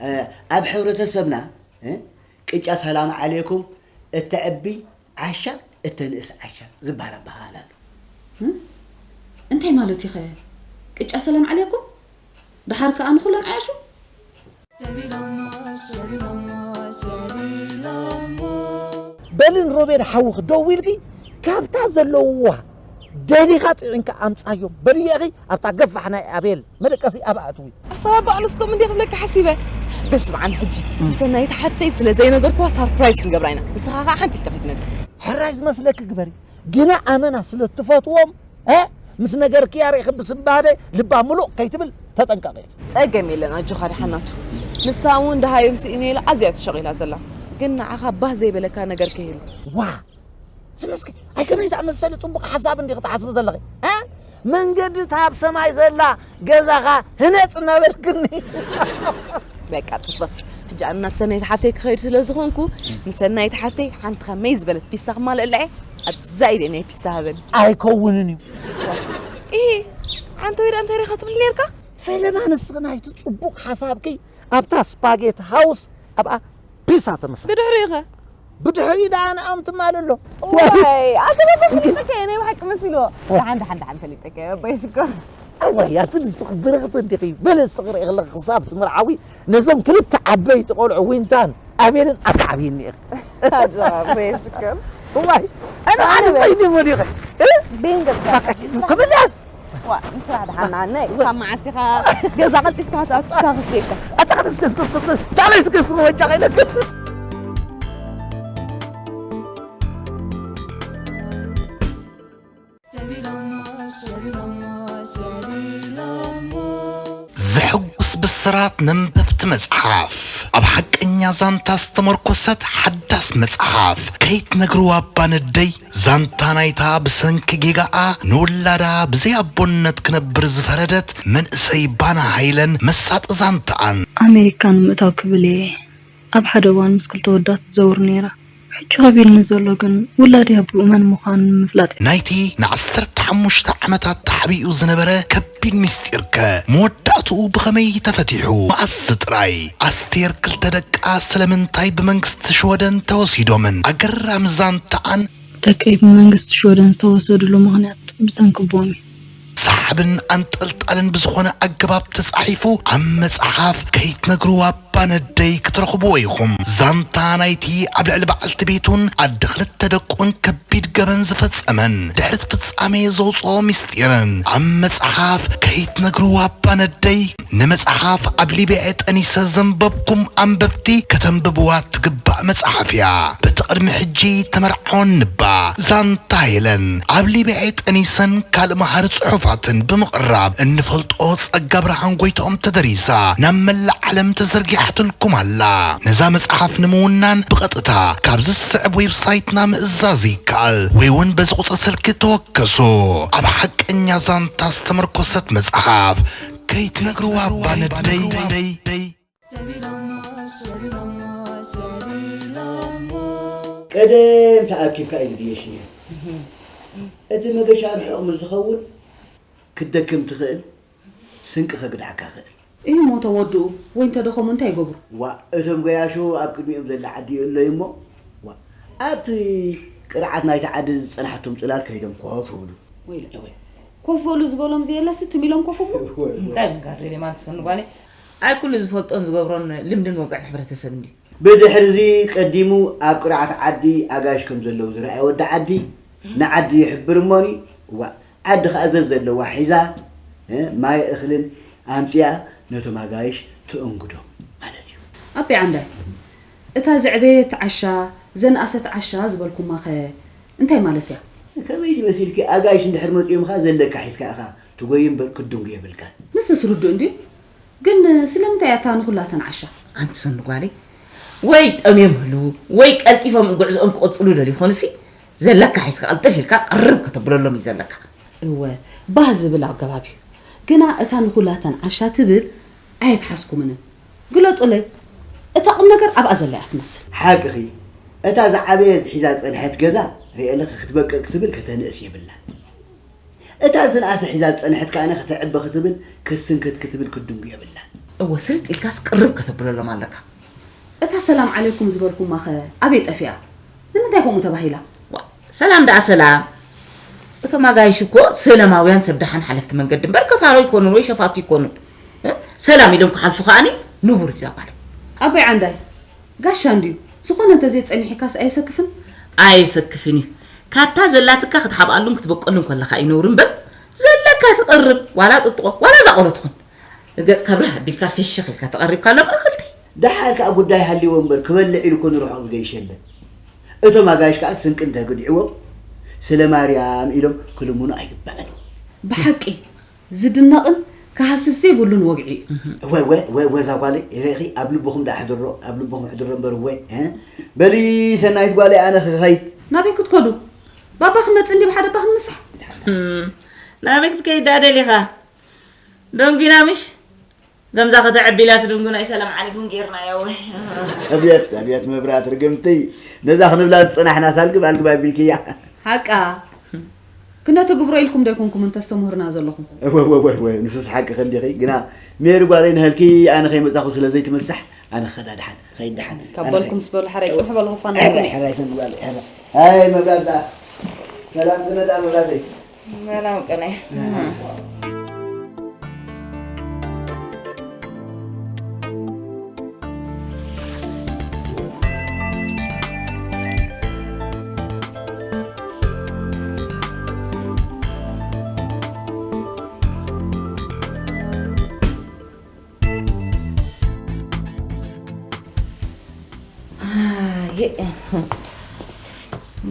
እ፣ ኣብ ሕብረተሰብና፣ እ፣ ቅጫ ሰላም ዓሌኩም እተዕቢ ዓሻ እተንእስ ዓሻ ዝበሃል ኣበሃህላ ኣሎ። እም? እንታይ ማለት እዩ ኸ? ቅጫ ሰላም ዓሌኩም? ደሓር ከኣ ንኹለን ዓያሹ? በልን ሮቤል ሓውኺ ደው ኢልኪ ካብታ ዘለውዋ ደሊኻ ጽዒንካ ኣምጻዮም። በልየኺ ኣብታ ገፋሕ ናይ ኣቤል መደቀሲ ኣብ ኣእትዊ። ኣታ ባባ፣ ኣነስ ከምኡ እንዲየ ክብለካ ሓሲበ። በል ስምዓኒ ሕጂ፣ እም። ሰናይት ሓፍተይ ስለ ዘይነገርኩዋ ሳርፕራይዝ ክንገብራ ኢና። ንስኻ ኸዓ ሓንቲ ኢልካ ከይትነግራ። ሕራይ ዝመስለኪ ግበሪ። ግና ኣመና ስለ እትፈትዎም፣ እ፣ ምስ ነገርክያ ርኢኺ ብስንባደ ልባ ምሉእ ከይትብል ተጠንቀቒ። ጸገም የለን፣ ኣጆኻ ደሓን ናቱ። ንሳ እውን ደሃዮም ስኢነ ኢላ ኣዝያ ተሸቒላ ዘላ። ግን ንዓኻ ባህ ዘይበለካ ነገር ከይህሉ። ዋ! ስምስኪ፣ ኣይ ከመይ ዝኣመሰለ ጽቡቕ ሓሳብ እንዲኺ ትሓስቢ ዘለኺ? እ? መንገዲ እታ ኣብ ሰማይ ዘላ ገዛኻ ህነጽ እናበልክኒ። በቃ ጽብቕቲ። ሕጂ ኣነ ናብ ሰናይት ሓፍተይ ክኸይድ ስለ ዝኾንኩ፣ ንሰናይት ሓፍተይ ሓንቲ ከመይ ዝበለት ፒሳ ክማልእላ እየ። ኣብዛ ኢደ ናይ ፒሳ ሃበኒ። ኣይከውንን እዩ። ኢሂ፣ ኣንተ ወይ ደኣ እንታይ ርኢኻ ትብል ኔርካ? ፈለማ ንስኺ ናይቲ ጽቡቕ ሓሳብኪ ኣብታ ስፓጌት ሃውስ ኣብኣ ፒሳ ትመስል። ብድሕሪኡ ኸ? ብድሕሪኡ ደኣ ንኦም ትማል ኣሎ። ዋይ፣ ኣንተ በቃ ፈሊጠካ እየ፣ ናይ ብሓቂ መሲልዎ። ዋይ። ደሓን፣ ደሓን፣ ደሓን ፈሊጠካ እየ፣ ኣባይ ሽኮር። ኣዋይ፣ ኣቲ ንስኺ ብርኽቲ እንዲኺ። በለ እስኺ ርኢ ከለኺ ክሳብ ትምርዓዊ ነዞም ክልተ ዓበይቲ ቆልዑ ዊንታን ኣቤልን ኣተዓብይኒ ኢኺ። ኣጆኻ ኣባይ ሽኮር። እዋይ፣ ኣነ ኣነ ኣነ በይ። በይ ድሞ ዲኺ? እ? ቤን ገጽካ። በቃ፣ ክምለስ። ዋ፣ ንስራሕ ደሓን ንዓና እዩ። ዋ። ካብ መዓስ ኢኻ ገዛ ቀልጢፍካ ክትኣቱ ክሳብ ክስየካ? ኣታ፣ ቀስ፣ ቀስ፣ ቀስ፣ ቀስ፣ ቀስ። ቻለስ፣ ቀስ፣ ወጃ ከይለክ። ዘሐጉስ ብስራት ነንበብቲ መጽሓፍ። ኣብ ሓቀኛ ዛንታ ዝተመርኮሰት ሓዳስ መጽሓፍ። ከይትነግርዋ እባ ነደይ፣ ዛንታ ናይታ ብሰንኪ ጌጋኣ ንውላዳ ብዘይ ኣቦነት ክነብር ዝፈረደት መንእሰይ ባና ሃይለን መሳጢ ዛንታኣን። ኣሜሪካ ንምእታው ክብል እየ ኣብ ሓደ እዋን ምስ ክልተ ወዳት ትዘውር ነይራ። ሕጂ ከቢድኒ ዘሎ ግን ውላደይ ኣቦኡ መን ምዃኑ ንምፍላጥ እዩ። ናይቲ ንዓሰርተ ሓሙሽተ ዓመታት ተሓቢኡ ዝነበረ ከቢድ ምስጢርከ መወዳእትኡ ብኸመይ ተፈቲሑ? መኣስ ጥራይ? ኣስቴር ክልተ ደቃ ስለምንታይ ብመንግስቲ ሽወደን ተወሲዶምን? ኣገራሚ ዛንታኣን። ደቀይ ብመንግስቲ ሽወደን ዝተወሰድሉ ምኽንያት ብሰንኪ ኣቦኦም እዩ። ሰሓብን ኣንጠልጣልን ብዝኾነ ኣገባብ ተጻሒፉ ኣብ መጽሓፍ ከይትነግርዋ እባ ነደይ ክትረኽብዎ ኢኹም። ዛንታ ናይቲ ኣብ ልዕሊ በዓልቲ ቤቱን ኣደ ክልተ ደቁን ከቢድ ገበን ዝፈጸመን ድሕሪ እቲ ፍጻሜ ዘውጽኦ ምስጢርን ኣብ መጽሓፍ ከይትነግርዋ እባ ነደይ። ንመጽሓፍ ኣብ ሊብያ ጠኒሰ ዘንበብኩም ኣንበብቲ ከተንብብዋ ትግባእ መጽሓፍ እያ። በቲ ቅድሚ ሕጂ ተመርዓወኒ እባ ዛንታ ሄለን ኣብ ሊብያ ጠኒሰን ካልእ መሃሪ ጽሑፋትን ብምቕራብ እንፈልጦ ጸጋ ብርሃን ጎይትኦም ተደሪሳ ናብ መላእ ዓለም ተዘርጊሓትልኩም ኣላ። ነዛ መጽሓፍ ንምውናን ብቐጥታ ካብዚ ዝስዕብ ዌብሳይትና ምእዛዝ ይከኣል ወይ እውን በዚ ቁጽሪ ስልኪ ተወከሱ። ኣብ ሓቀኛ ዛንታ ዝተመርኮሰት መጽሓፍ ከይትነግርዋ እባ ነደይ። ቀደም ተኣኪብካ እዩ ዝግየሽ ነይሩ። እቲ መገሻ ርሑቕ ምስ ዝኸውን ክትደክም ትኽእል፣ ስንቂ ከግድዓካ ይኽእል። እዩ እሞ ተወድኡ ወይ እንተደኸሙ እንታይ ይገብሩ? ዋእ፣ እቶም ገያሾ ኣብ ቅድሚኦም ዘላ ዓዲ ይእለዩ እሞ፣ ዋእ፣ ኣብቲ ቅርዓት ናይቲ ዓዲ ዝጸናሓቶም ጽላል ከይዶም ኮፍ ይብሉ። ወይለ። እወ። ኮፍ በሉ ዝበሎም ዘየለስ ትም ኢሎም ኮፍ ይብሉ? እወ፣ እወ። እንታይ ምግባር ደልዮም ኣንቲ ሰኑ ጓለይ? ኣይ ኩሉ ዝፈልጦን ዝገብሮን ልምድን ወግዕን ሕብረተሰብ እንድዩ። ብድሕርዚ ቀዲሙ ኣብ ቅርዓት ዓዲ ኣጋይሽ ከም ዘለዉ ዝረኣየ ወዲ ዓዲ፣ ንዓዲ ይሕብር እሞኒ፣ ዋእ፣ ዓዲ ኸኣ ዘዘለዋ ሒዛ፣ እ፣ ማይ እኽልን ኣምጺኣ ነቶም ኣጋይሽ ትእንግዶም ማለት እዩ። ኣቢ ዓንዳይ፣ እታ ዘዕበየት ዓሻ፣ ዘንኣሰት ዓሻ ዝበልኩማኸ እንታይ ማለት እያ? ከመይ ድዩ መሲልኪ? ኣጋይሽ እንድሕር መጺኦምኻ ዘለካ ሒዝካ ኢኻ ትጎይ እምበር ክድንጉ የብልካን። ንሱስ ርዱእ እንድዩ። ግን ስለምንታይ እያ እታ ንኹላተን ዓሻ? ኣንቲ ሰኑ ጓለይ፣ ወይ ጠምዮም ህልዉ፣ ወይ ቀልጢፎም ጉዕዞኦም ክቕጽሉ ደልዩ ይኾኑሲ፣ ዘለካ ሒዝካ ቅልጥፍ ኢልካ ቅርብ ከተብለሎም እዩ ዘለካ። እወ፣ ባህ ዝብል ኣገባብ እዩ። ግና እታ ንኹላተን ዓሻ ትብል ኣየትሓዝኩምንን። ግለጹለይ፣ እታ ቁም ነገር ኣብኣ ዘላ እያ ትመስል። ሓቅኺ፣ እታ ዝዓበየት ሒዛ ዝጸንሐት ገዛ ርእየ ኣለኺ ክትበቅዕ ክትብል ከተንእስ የብላን። እታ ዝንኣሰ ሒዛ ዝጸንሐት ከኣ ከተዕቢ ክትብል፣ ክትስንክት ክትብል ክትድንጉ የብላን። እወ፣ ስልጥ ኢልካስ ቅርብ ከተብለሎም ኣለካ። እታ ሰላም ዓለይኩም ዝበልኩማኸ ኣበይ ጠፊኣ? ንምንታይ ከምኡ ተባሂላ? ዋ፣ ሰላም ደኣ ሰላም። እቶም ኣጋይሽ እኮ ሰላማውያን ሰብ ደሓን ሓለፍቲ መንገዲ እምበር ከታሮ ኣይኮኑን ወይ ሸፋቱ ኣይኮኑን። እ? ሰላም ኢሎም ክሓልፉ ከኣኒ ንቡር እዩ እዛ ጓል። ኣቦይ ዓንዳይ፣ ጋሻ እንድዩ። ዝኾነ እንተዘይጸኒሕካስ ኣየሰክፍን? ኣየሰክፍን እዩ። ካብታ ዘላትካ ክትሓብኣሉን ክትበቀሉን ከለኻ እዩ ነውሪ እምበር፣ ዘለካ ትቕርብ፣ ዋላ ጥጥቖ፣ ዋላ እዛ ቆሎ ትኹን። ገጽካ ብርህ ኣቢልካ ፍሽኽ ኢልካ ተቐሪብካሎም እኽልቲ። ደሓር ከኣ ጉዳይ ሃልይዎ እምበር፣ ክበልዕ ኢሉ እኮ ንርሑቕ ዝገይሽ የለን። እቶም ኣጋይሽ ከኣ ስንቂ እንተግድዕዎም፣ ስለ ማርያም ኢሎም ክልምኑ ኣይግባእን። ብሓቂ ዝድነቕን ክሃስስ ዘይብሉን ወግዒ እዩ። ወ ወ ወ ወዛ ጓለይ ርኢኺ ኣብ ልብኹም ደኣ ሕድሮ ኣብ ልብኹም ሕድሮ እምበር ወ እ? በሊ ሰናይት ጓለይ ኣነ ክኸይድ ናበይ ክትከዱ? ባባ ክመጽእ እንዲ ብሓደ ባ ክንምሳሕ? ናበይ ክትከይድ ደኣ ደሊኻ? ደንጉና ምሽ? ከምዛ ከተዕቢላ ትድንጉና እዩ ሰላም ዓለይኩም ጌርናዮ ወይ ኣብየት ኣብየት መብራት ርግምቲ ነዛ ክንብላ ዝፅናሕና ሳልግብ ኣልግብ ኣቢልክያ ሓቃ ክነተ ግብሮ ኢልኩም ዶ ይኮንኩም እንተስተምህርና ዘለኹም? ወወወወ ንሱስ ሓቂ ከንዲኺ ግና ሜሪ ጓለይ ንህልኪ ኣነ ከይመፃኹ ስለ ዘይትምሳሕ ኣነ ክኸዳ ድሓን ኸይድ ድሓን ካብ በልኩም ስበሉ ሓራይ ፅንሑ በሉ ፋና ሕራይ ሕራይ ሰንጓል ሕራይ ኣይ መብራት ደኣ ሰላም ዝመጣ መብራተይ ሰላም ቅነ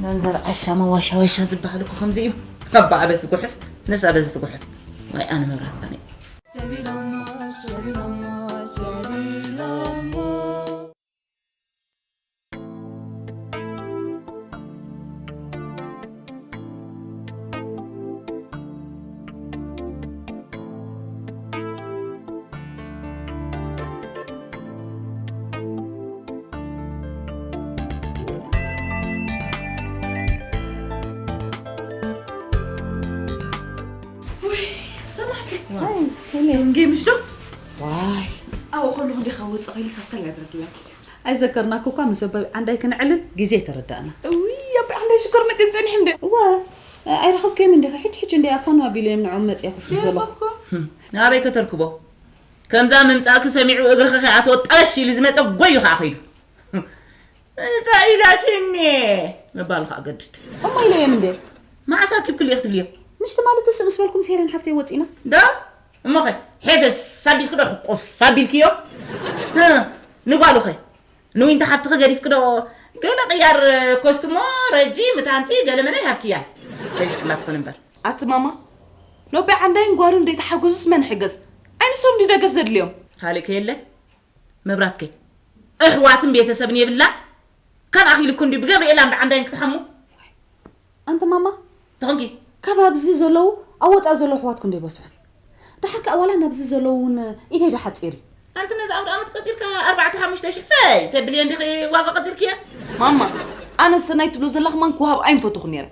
ገንዘብ ዓሻ መዋሻወሻ ዝበሃል እኮ ከምዚ እዩ። ኣባኣ በዚ ትጉሕፍ፣ ንሳ በዚ ትጉሕፍ። ዋይ ኣነ መብራት ኣነ። ሰማዕቲ እንጌ ምሽ ዶ? ዋይ ኣብኡ ከለኹ እንዲኻ ወፅእ ኢሉ ሳብታ ላይብረሪ ድላኪስ ኣይዘከርናኩ እኳ ምስ ኣባይ ዓንዳይ ክንዕልል ግዜ ተረዳእና። እውይ ኣባይ ዓንዳይ ሽኮር መፅዮም ፀኒሖም ደ እወ ኣይረኸብኩዮም እንዲኻ ሕጂ ሕጂ እንደ ኣፋኑ ኣቢለዮም ንዖም መፅያ ኮፍ ኢሉ ዘለኹ። ናበይ ከተርክቦ? ከምዛ ምምፃእኪ ሰሚዑ እግርኺ ከይኣተወ ጠበሽ ኢሉ ዝመፀ ጎዩ ከዓ ከይዱ። እንታይ ኢላትኒ ምባል ከዓ ገድድ። እሞ ኢለዮም እንደ መዓስ ኣርኪብክሉ ኢኺ ትብልዮ? ምሽቲ ማለት እሱ ምስ በልኩም ሴረን ሓፍተይ ወፂና። ዶ እሞኸ ሒፍስ ኣቢልኪ ዶ ሕቁፍ ኣቢልክዮ? ንጓሉኸ ንዊንቲ ሓፍትኺ ገዲፍኪ ዶ ገለ ቅያር ኮስትሞ ረጂ ምታንቲ ገለ መለ ይሃብክያ። ሰሊጥላ ትኾን እምበር። ኣቲ ማማ ኖቢ ዓንዳይን ጓሉን ደይተሓገዙስ መን ሕገዝ? ኣይ ንሶም ድዩ ደገፍ ዘድልዮም? ካልእ ከየለ መብራትከይ ኣሕዋትን ቤተሰብን የብላ። ካን ኣኺልኩ እንዲ ብገብርኤል ኣምቢ ዓንዳይን ክትሓሙ። ኣንቲ ማማ ተኾንኪ ካብ ኣብዚ ዘለዉ ኣብ ወፃእ ዘለዉ ኣሕዋትኩም ዶ ይበስሑን? ደሓር ከኣ ዋላ ናብዚ ዘለዉ እውን ኢደይ ዶ ሓፂር እዩ? ኣንቲ ነዚ ኣውደ ኣመት ቆፂርካ ኣርባዕተ ሓሙሽተ ሽሕ ፈይ ተብልየ እንዲኺ ዋጋ ቆፂርክየ። ማማ ኣነ ሰናይ ትብሎ ዘለኽ ማን ክወሃብ ኣይምፈትኹን ነይረ።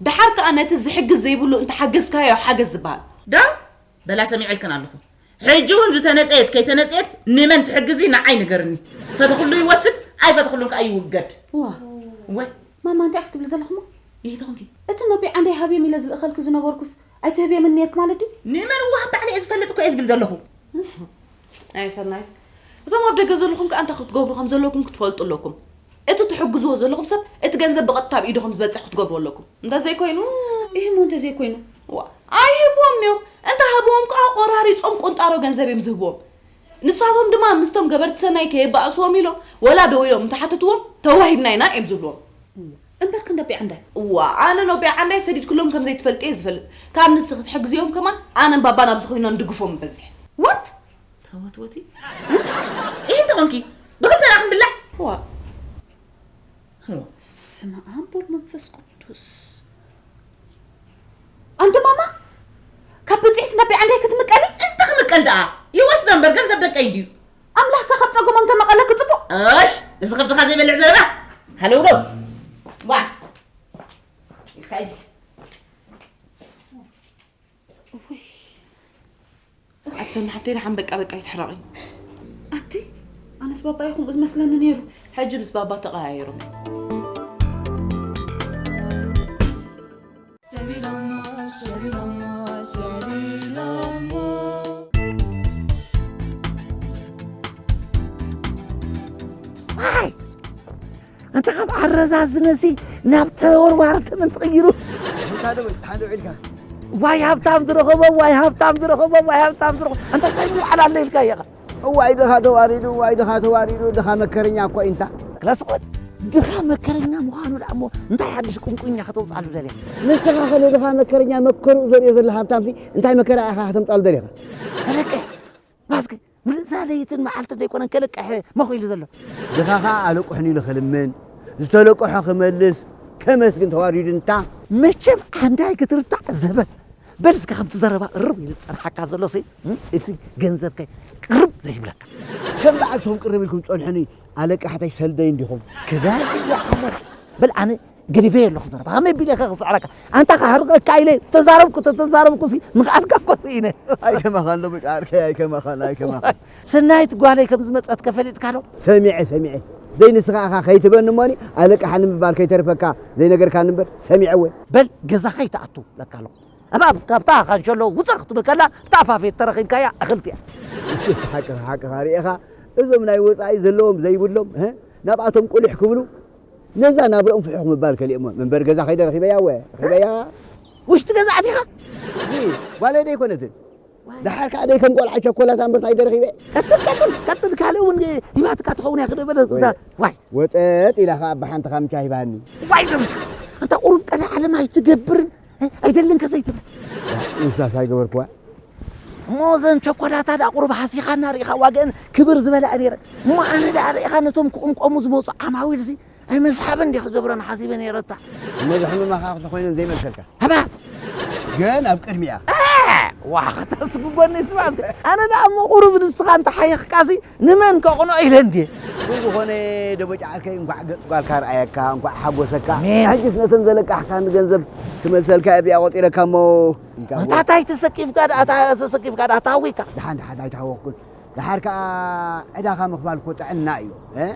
ደሓር ከኣ ነቲ ዝሕግዝ ዘይብሉ እንተሓገዝካዮ ሓገዝ ዝበሃል። ዶ በላ ሰሚዐልክን ኣለኹ። ሕጂ እውን ዝተነፀየት ከይተነፀየት ንመን ትሕግዚ ንዓይ ንገርኒ። ፈተኽሉ ይወስድ ኣይፈተኽሉን ከዓ ይውገድ። ዋ ወይ ማማ እንታይ ኢኺ ትብሊ ዘለኽሞ? ይህ ተኾንኪ እቲ ነቢ ዓንደይ ሃብዮም ኢለ ዝልእኸልኪ ዝነበርኩስ ኣይትህብዮምን ነርክ ማለት ድዩ? ንመን እዋህ ባዕለ እየ ዝፈልጥ እኮ እየ ዝብል ዘለኹ። ኣይ ሰናይት እቶም ኣብ ደገ ዘለኹም ከዓ እንታይ ክትገብሩ ከም ዘለኩም ክትፈልጡ ኣለኩም። እቲ ትሕግዝዎ ዘለኹም ሰብ እቲ ገንዘብ ብቐጥታ ኣብ ኢዱ ከም ዝበፅሕ ክትገብሩ ኣለኩም። እንተዘይኮይኑ እሂሞ እንተዘይኮይኑ ዋ ኣይህብዎም እዮም። እንተ ሃብዎም ከዓ ቆራሪፆም ቁንጣሮ ገንዘብ እዮም ዝህብዎም። ንሳቶም ድማ ምስቶም ገበርቲ ሰናይ ከየባእስዎም ኢሎም ወላ ደው ኢሎም እንተሓተትዎም ተዋሂብና ኢና እዮም ዝብልዎም። እምበር ክንደቢ ዓንዳይ እዋ ኣነ ኖቢ ዓንዳይ ሰዲድክሎም ከም ዘይትፈልጥ እየ ዝፈልጥ። ካብ ንስኺ ትሕግዝዮም ከማን ኣነን ባባን ኣብዚ ኮይና ንድግፎም ንበዝሕ። What? ተወትወቲ ይህ እንተኾንኪ ብክልተና ክንብላዕ ዋ ስመ ኣብ ወልድ መንፈስ ቅዱስ ኣንቲ ማማ ካብ ብፅሒት ናብ ዓንዳይ ክትምቀሊ እንታይ ክምቀል ደኣ ይወስዶ እምበር ገንዘብ ደቀይ እንድዩ ኣምላኽካ ካብ ፀጉሞም ተመቐለኪ ፅቡቕ እሽ እዚ ከብድኻ ዘይበልዕ ዘረባ ሃለውለው ዋ ኢልካ እዚ ኣቲ ሰኒ ሓፍተይ ደሓን በቃ በቃ ኣይትሕረቒ። ኣቲ ኣነስ ባባየ ከምኡ ዝመስለኒ ነይሩ። ሕጂ ምስ ባባ ተቐያይሮም እዮም። ኣታ ካብ ዓረዛዝነሲ ናብ ተወርዋሪ ተመን ተቐይሩ። እንታይ ደበል ሓንደ ውዒልካ? ዋይ ሃብታም ዝረኸቦ ዋይ ሃብታም ዝረኸቦ ዋይ ሃብታም ዝረኸቦ። ኣንታ እንታይ ምውዓል ኣለ ኢልካ ኢኻ? እዋይ ድኻ ተዋሪዱ እዋይ ድኻ ተዋሪዱ ድኻ መከረኛ እኮ ኢንታ። ክላስ ቁድ። ድኻ መከረኛ ምዃኑ ደኣ እሞ እንታይ ሓድሽ ቁንቁኛ ከተውፅኣሉ ደልያ? ንስኻ ኸ ንድኻ መከረኛ መከርኡ ዘርእዮ ዘሎ ሃብታምሲ እንታይ መከራ ኢኻ ከተምፅኣሉ ደሊኻ? ተለቅሕ ማስክ ምልእዛ ለይትን መዓልትን ዘይኮነን ከለቅሕ መኺሉ ዘሎ። ድኻ ኸዓ ኣለቁሕኒ ኢሉ ኽልምን ዝተለቅሖ ክመልስ ከመስግን ተዋሪዱ እንታ። መቸም ዓንዳይ ክትርታዕ ዘበት በል እስከ ከምቲ ዘረባ ቅርብ ኢሉ ዝጸንሓካ ዘሎ ሲ እቲ ገንዘብከ ቅርብ ዘይብለካ። ከም በዓልቶም ቅርብ ኢልኩም ጸንሑኒ ኣለቃሕተይ ሰልደይ እንዲኹም። ክዳን እዩ ዓሞት። በል ኣነ ገዲፈ ኣለኹ ዘረባ ከመይ ቢለ ከ ክስዕረካ ኣንታ ክሕርቀካ ኢለ ዝተዛረብኩ ተተዛረብኩ ሲ ምኽኣልካ እኮ ስኢነ። ኣይከማኻን ዶ ብጫ ዓርከይ ኣይከማኻን ኣይከማኻን። ሰናይት ጓለይ ከም ዝመጸት ከፈሊጥካ ዶ? ሰሚዐ ሰሚዐ። ዘይንስኻ ኢኻ ከይትበኒ እሞኒ ኣለቃሓ ንምባል ከይተርፈካ ዘይነገርካኒ እምበር ሰሚዐ ወይ። በል ገዛኻ ይትኣቱ ለካ ኣለኹ። እባብ ካብታ ካንሸሎ ውፅእ ክትብል ከላ ብታ ፋፌት ተረኺብካያ እኽልቲ እያ። እስኪ ሓቅኻ ሓቅኻ ርኢኻ እዞም ናይ ወፃኢ ዘለዎም ዘይብሎም እ ናብኣቶም ቁሊሕ ክብሉ ነዛ ናብርኦም ፍሑኽ ምባል ከሊኦሞ እምበር ገዛ ከይደ ረኺበያ ወ ረኺበያ። ውሽጢ ገዛ ኣቲኻ? ጓለይ ዶ ኣይኮነትን? ደሓር ከዓ ደይ ከም ቆልዓ ቸኮላት ኣንበሳ ኣይደረኺበ። ቀጥል ቀጥል ቀጥል ካልእ እውን ሂባትካ ትኸውን እያ ክደበለ ወይ። ዋይ ወጠጥ ኢላ ከዓ ብሓንቲ ካምቻ ሂባኒ። ዋይ ዘምቱ ኣንታ ቁሩብ ቀና ዓለም ኣይትገብርን ኣይደልን ከዘይትብል። እንሳስ ኣይገበርኩዋ። እሞ ዘን ቸኮላታ ደኣ ቁሩብ ሃሲኻና ርኢኻ ዋገአን ክብር ዝበላ ነይረ። እሞ ኣነ ደኣ ርኢኻ ነቶም ክቕምቀሙ ዝመፁ ዓማዊልሲ ኣይመስሓብን እንዲ ክገብረን ሓሲበ ነይረታ። እሞ ዘሕምማኻ ክተ ኮይነን ዘይመልሰልካ። ሃባ ግን ኣብ ቅድሚያ ዋ ከተስጉጎኒ ስማስ ኣነ ደኣ እሞ ቁሩብ ንስኻ እንተሓየኽካሲ ንመን ከቕኖ ኢለ እንድየ። ብዝኾነ ደቦጫ ዓርከይ እንኳዕ ገጽ ጓልካ ረኣየካ እንኳዕ ሓጎሰካ። ኣሜን። ሕጅስ ነተን ዘለቃሕካ ንገንዘብ ክመልሰልካ እዚኣ ቆጢረካ እሞ እንካ ወ- መታታይ ተሰኪፍካ ደኣ ታ- ተሰኪፍካ ደኣ ታዊካ። ደሓን ደሓን ኣይተሃወኽኩን። ደሓር ከኣ ዕዳኻ ምኽፋል እኮ ጥዕና እዩ። እ?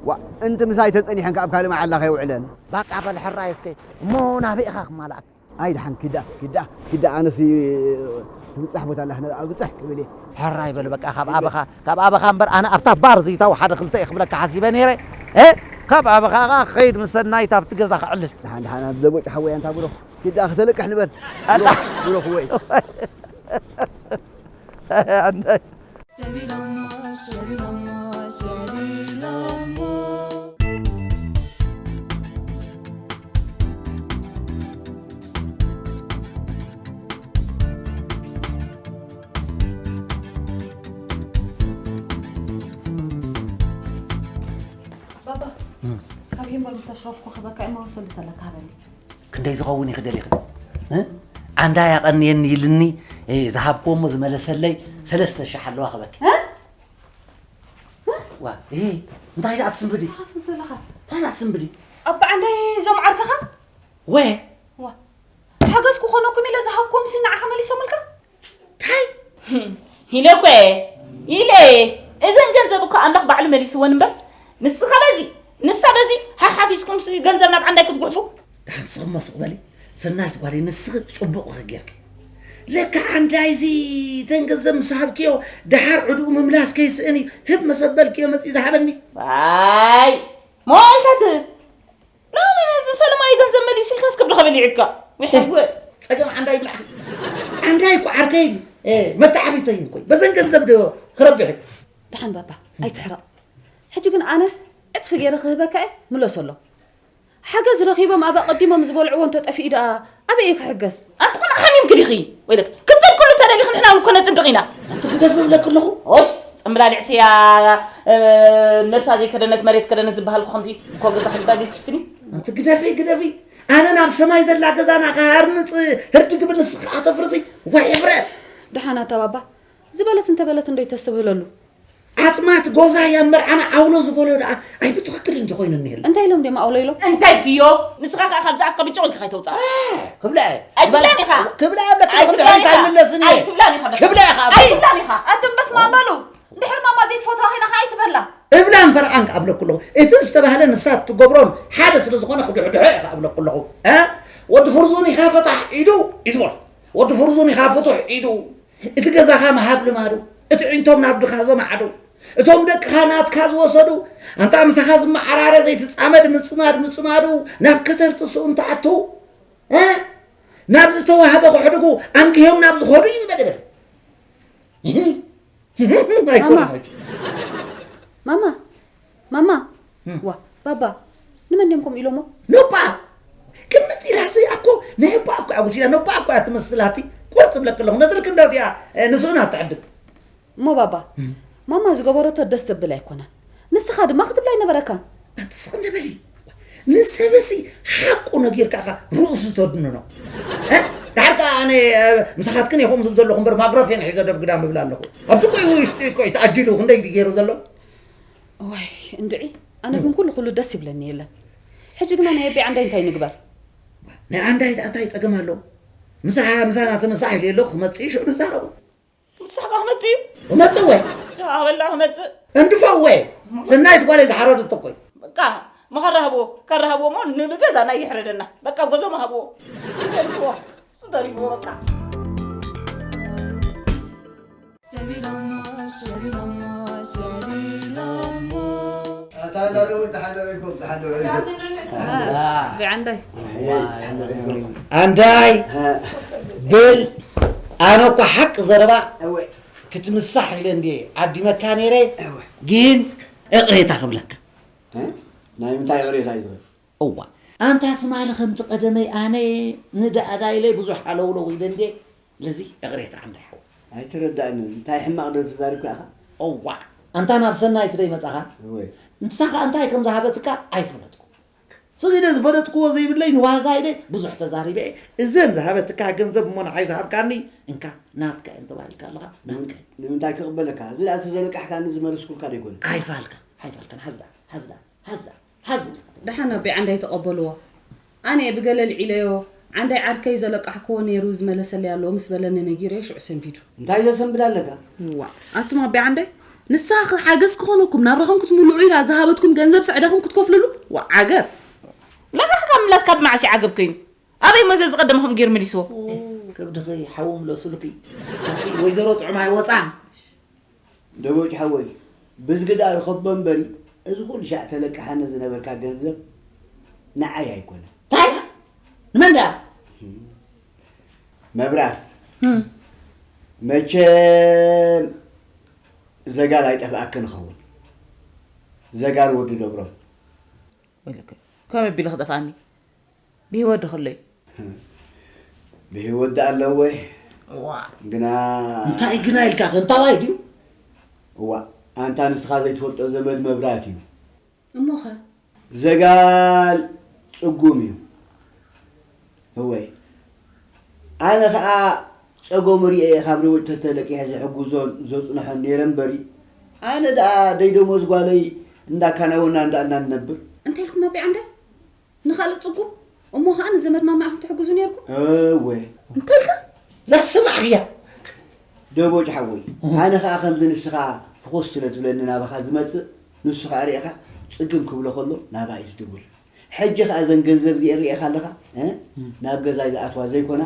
ዋ እንቲ ምሳይ ተጸኒሐን ከኣ ኣብ ካልእ መዓላ ከየውዕለን። ባቃ በል ሕራይ እስከ እሞ ናበይ ኢኻ ክማልኣካ? ኣይ ደሓን ኪዳ ኪዳ ኪዳ ኣነሲ ትብጻሕ ቦታ ኣላ ክነብኣ ብጽሕ ክብል እየ። ሕራይ በል በቃ ካብ ኣበኻ ካብ ኣበኻ እምበር ኣነ ኣብታ ባር ዝይታው ሓደ ክልተ እየ ክብለካ ሓሲበ ነይረ። እ? ካብ ኣበኻ ኸዓ ክኸይድ ምስ ሰናይት ኣብቲ ገዛ ክዕልል። ደሓን ደሓን ኣብ ዘቦጭ ሓወይ ኣንታ ብሩኽ ኪዳ ክተለቅሕ ንበል። ኣታ ብሩኽ ወይ ሰቢሎሞ ሰቢሎሞ ሰቢሎሞ። ባባ ካብ ሂምበር ምስ ኣሽረፍኩ ክበካ እሞ ወሰልተለካ ሃበኒ። ክንደይ ዝኸውን እዩ ክደሊኺ? እ? ዓንዳ ያቐንየኒ ኢልኒ እ፣ ዝሃብክዎ እሞ ዝመለሰለይ ሰለስተ ሽሕ ኣለዋ ክበኪ። እ? ዋ፣ እ፣ እንታይ ደኣ ትስንብዲ? እንታይ ትብል ዘለኻ? እንታይ ደኣ ትስንብዲ? ኣባ ዓንዳይ እዞም ዓርክኻ? ወ? ዋ፣ ሓገዝ ክኾነኩም ኢለ ዝሃብክዎም ሲ ንዓኻ መሊሶምልካ? እንታይ? ኢለ እኮ እየ፣ ኢለ እየ። እዘን ገንዘብ እኮ ኣምላኽ ባዕሉ መሊስወን እምበር ንስኻ በዚ ንሳ በዚ ሓሓፊስኩም ሲ ገንዘብ ናብ ዓንዳይ ክትጉሕፉ። ደሓን ስቕ እሞ ስቕ በሊ። ሰናይት ጓለይ ንስኺ ጽቡቕ ኢኺ ጌርኪ። ለካ ዓንዳይዚ እተን ገንዘብ ምስ ሃብክዮ ደሓር ዕድኡ ምምላስ ከይስእን እዩ ህብ መሰበልክዮ መጺኡ ዝሃበኒ። ኣይ መዋእልታት ሎሚ ነዚ ፈለማይ ገንዘብ መሊስልካስ ከብድኻ በሊዑካ። ወይ ሓይወ። ጸገም ዓንዳይ ይብላዕኪ። ዓንዳይ እኮ ዓርከይ እዩ። እ፣ መተዓቢተይ እኮ እዩ። በዘን ገንዘብ ዶ ክረብሕ እዩ? ደሓን ባባ ኣይትሕረቕ። ሕጂ ግን ኣነ ዕጽፊ ገይረ ክህበካ እየ ምለሰሎም። ሓገዝ ረኺቦም ኣብ ኣቐዲሞም ዝበልዕዎ እንተጠፊኡ ደኣ ኣበይ እየ ክሕገዝ? ኣንቲ ኾነ ሓሚምኪ ዲኺ? ወይለክ ክትዘልቅሉ ተደሊኺ ንሕና እውን እኮ ነጽንድቕ ኢና። ኣንቲ ግደፊ እብለኪ ኣለኹ። ኦሽ ጽምብላሊዕ ስያ እ፣ ነብሳ ዘይከደነት መሬት ከደነት ዝበሃል እኮ ከምዚ እኮ ገዛ ክልዳ ዘይትሽፍኒ። ኣንቲ ግደፊ ግደፊ። ኣነ ናብ ሰማይ ዘላ ገዛና ክሃርንጽ ህርዲ ግብል ንስኻ ከተፍርሲ ወይ ሕብረት። ደሓን ኣታ ባባ ዝበለት እንተበለት እንዶ ይተስተብህለሉ። ዓጽማት ጎዛ ያመርዓና ዓውሎ ዝበሎ ደኣ ኣይ ብትኽክል እንዲ ኮይኑ እኒህል። እንታይ ኢሎም ድዮም ኣውሎ ኢሎም? እንታይ ድዮ? ንስኻ ከኣ ካብዚ ኣፍካ ብጭቕ ኢልካ ከይተውጽኣ። ክብላ እየ። ኣይትብላን ኢኻ። ክብላ እየ ብለካ ኣይትብላን እንታይ ኢኻ። ምለስን እየ። ኣይትብላን ኢኻ በቃ። ክብላ ኢኻ። ኣይትብላን ኢኻ። ኣቱም በስመ ኣብ በሉ። እንድሕር ማማ ዘይትፈትዋ ኸይና ኸዓ ኣይትበላ። እብላን ፈርዓን ከኣ እብለኩ ኣለኹ። እቲ ዝተባህለ ንሳ እትገብሮን ሓደ ስለ ዝኾነ ክድሕድሖ እየ ከኣ እብለኩ ኣለኹ። እ? ወዲ ፍርዙን ኢኻ ፈታሕ ኢዱ እዩ ዝበሎ። ወዲ ፍርዙን ኢኻ ፍቱሕ ኢዱ። እቲ ገዛኻ ምሃብ ልማዱ፣ እቲ ዒንቶም ናብ ድኻ ዘማዕዱ፣ እቶም ደቅኻ ናትካ ዝወሰዱ፣ ኣንታ ምሳኻ ዝመዓራረ ዘይትጻመድ ምጽማድ ምጽማዱ፣ ናብ ከተር ትስኡ እንተኣትዉ፣ እ? ናብ ዝተዋህበ ክሕድጉ ኣንጊሆም ናብ ዝኾዱ እዩ ዝበል ይበል። ኣይኮነን ማማ። ሕጂ። ማማ፣ ማማ፣ እም። ዋ፣ ባባ፣ ንመን ድዮም ከምኡ ኢሎሞ? ኖባ! ቅምጥ ኢላ ስይ ኣኮ ናይ ኣቦኣ እኮ ኣጉሲላ ኖባ እኮ እያ ትመስላቲ። ቁርጥ ብለክ ኣለኹ ነትልክ እንዶ እዚኣ ንስኡና ትዕድግ። እሞ ባባ፣ ማማ ዝገበረቶ ደስ ተብል ኣይኮነን። ንስኻ ድማ ክትብላ ኣይነበረካን። ኣንትስኽ እንደ በሊ ንሰበሲ ሓቁ ነጊርካ ኢኻ ርእሱ ተድንኖ። እ? ድሓር ከኣ ኣነ እ፣ ምሳኻትክን እየ ከምኡ ዝብል ዘለኹ እምበር ማይክሮፎን ሒዘ ደብ ግዳም እብል ኣለኹ። ኣብዚ ቆይ ውሽጢ ቆይ ተኣጂሉ ክንደይ ገይሩ ዘሎ? እዋይ እንድዒ፣ ኣነ ግን ኩሉ ኩሉ ደስ ይብለኒ የለን። ሕጂ ግና ናይ ኣቢ ዓንዳይ እንታይ ንግበር? ናይ ኣንዳይ ደኣ እንታይ ጸገም ኣሎ? ምሳሓ ምሳና ተመሳሕ ኢለ ኣለኹ ክመጽእ እዩ ሽዑ ንዛረቡ። ምሳኻ ክመጽእ እዩ። ክመጽእ ወይ? ቻበላ ክመጽእ። እንድፈው ወይ? ስናይት ጓለይ ዝሓረደቶ እኮ እዩ። በቃ መኸራ ሃብዎ፣ ካራ ሃብዎ እሞ ንገዛና ይሕረደና። በቃ ጎዞማ ሃብዎ። ዝተሪፍዎ፣ ዝተሪፍዎ በቃ። ሰቢሎሞ፣ ሰቢሎሞ፣ ሰቢሎሞ። ኣታ እንዳለወ ተሓደወ ኢልኩም፣ ተሓደወ ኢልኩም። ቢዓንዳይ። ኣንዳይ ብል ኣነ እኮ ሓቂ ዘረባ እወ። ክትምሳሕ ኢለ እንድየ ዓዲመካ ነይረ እወ። ግን እቕሬታ ክብለካ እ? ናይ ምንታይ እቕሬታ እዩ ዝብል? እዋ ኣንታ ትማሊ ከምቲ ቀደመይ ኣነ ንዳኣዳ ኢለ ብዙሕ ሃለውለው ኢለ እንድየ ለዚ እቕሬታ ዓንዳይ ሓው ኣይተረዳእንን እንታይ ሕማቕ ዶ ተዛሪብካ ኢኻ? እዋ ኣንታ ናብ ሰናይት ዶ ይመጻኻ? እወ። ንሳ ከኣ እንታይ ከም ዝሃበትካ ኣይፈለጥኩ ስኺደ ዝፈለጥክዎ ዘይብለይ ንዋዛ ኢለ ብዙሕ ተዛሪበ እየ እዘን ዝሃበትካ ገንዘብ እሞ ንዓይ ዝሃብካኒ እንካ ናትካ እየን ተባሂልካ ኣለኻ ናትካ እየን ንምንታይ ክቕበለካ እዚ ደኣ ተዘለቃሕካኒ ዝመለስኩልካ ዶ ኣይኮነ ኣይፋልካ ኣይፋልካ ሓዝዳ ሓዝዳ ሓዝዳ ሓዝዳ ደሓን ኣቢ ዓንዳይ ተቐበልዎ ኣነ እየ ብገለ ልዒለዮ ዓንዳይ ዓርከይ ዘለቃሕክዎ ነይሩ ዝመለሰለይ ኣሎ ምስ በለኒ ነጊረዮ ሽዑ ሰንቢዱ እንታይ ዘሰንብድ ኣለካ ዋ ኣቱም ኣቢ ዓንዳይ ንስኻ ሓገዝ ክኾነኩም ናብራኹም ክትምልኡ ኢላ ዝሃበትኩም ገንዘብ ስዕደኹም ክትከፍልሉ? ዋ ዓገብ! ለቃሕካ ምላስ ካብ መዓስ እዩ ዓገብ ከይኑ? ኣበይ መዘ ዝቐደመ ከምኡ ገይሩ መሊስዎ? ከብድኺ ሓዊ ምለሱልኪ ኣቲ ወይዘሮ ጥዑም ኣይወፃን። ደቦጭ ሓወይ ብዝግዳ ርኸቦ እምበሪ እዚ ኩሉ ሻዕ ተለቅሓኒ ዝነበርካ ገንዘብ ንዓይ ኣይኮነን። ታይ? ንመን ደኣ? መብራት መቸም ዘጋል ኣይጠፍኣክን ይኸውን። ዘጋል ወዲ ደብሮም። ወይለከ፣ ከመይ ኣቢሉ ክጠፍኣኒ? ብህይወት ዶ ከሎ እዩ? ብህይወት ደኣ ኣለዎ። እዋ። ግና እንታይ ግና ኢልካ ከንታዋይ ድዩ? እዋ፣ ኣንታ ንስኻ ዘይትፈልጦ ዘመድ መብራት እዩ። እሞኸ? ዘጋል ጽጉም እዩ። እወ። ኣነ ኸኣ ጸገሙ ርእየ እየ ካብ ሪወጭ ተተለቂሐ ዝሕግዞን ዘጽንሖን ነይረ እምበሪ፣ ኣነ ደኣ ደይደሞዝ ጓለይ እንዳካናወና እንዳልና ንነብር። እንታይ ኢልኩም ኣቢ ዓንደ? ንኻልእ ጽጉም? እሞ ኸኣ ንዘመድ ማማ ኢኹም ትሕግዙ ነይርኩም? እወ። እንታይ ኢልካ? ዛስማዕ እያ። ደቦጭ ሓወይ፣ ኣነ ኸኣ ከምዚ ንስኻ ፍኹስ ስለ ትብለኒ ናባኻ ዝመጽእ፣ ንሱ ኸኣ ርኢኻ ጽግም ክብሎ ከሎ ናባይ እዩ ዝድውል። ሕጂ ኸኣ እዘን ገንዘብ እዚኤን ርኢኻ ኣለኻ፣ እ? ናብ ገዛይ ዝኣትዋ ዘይኮና፣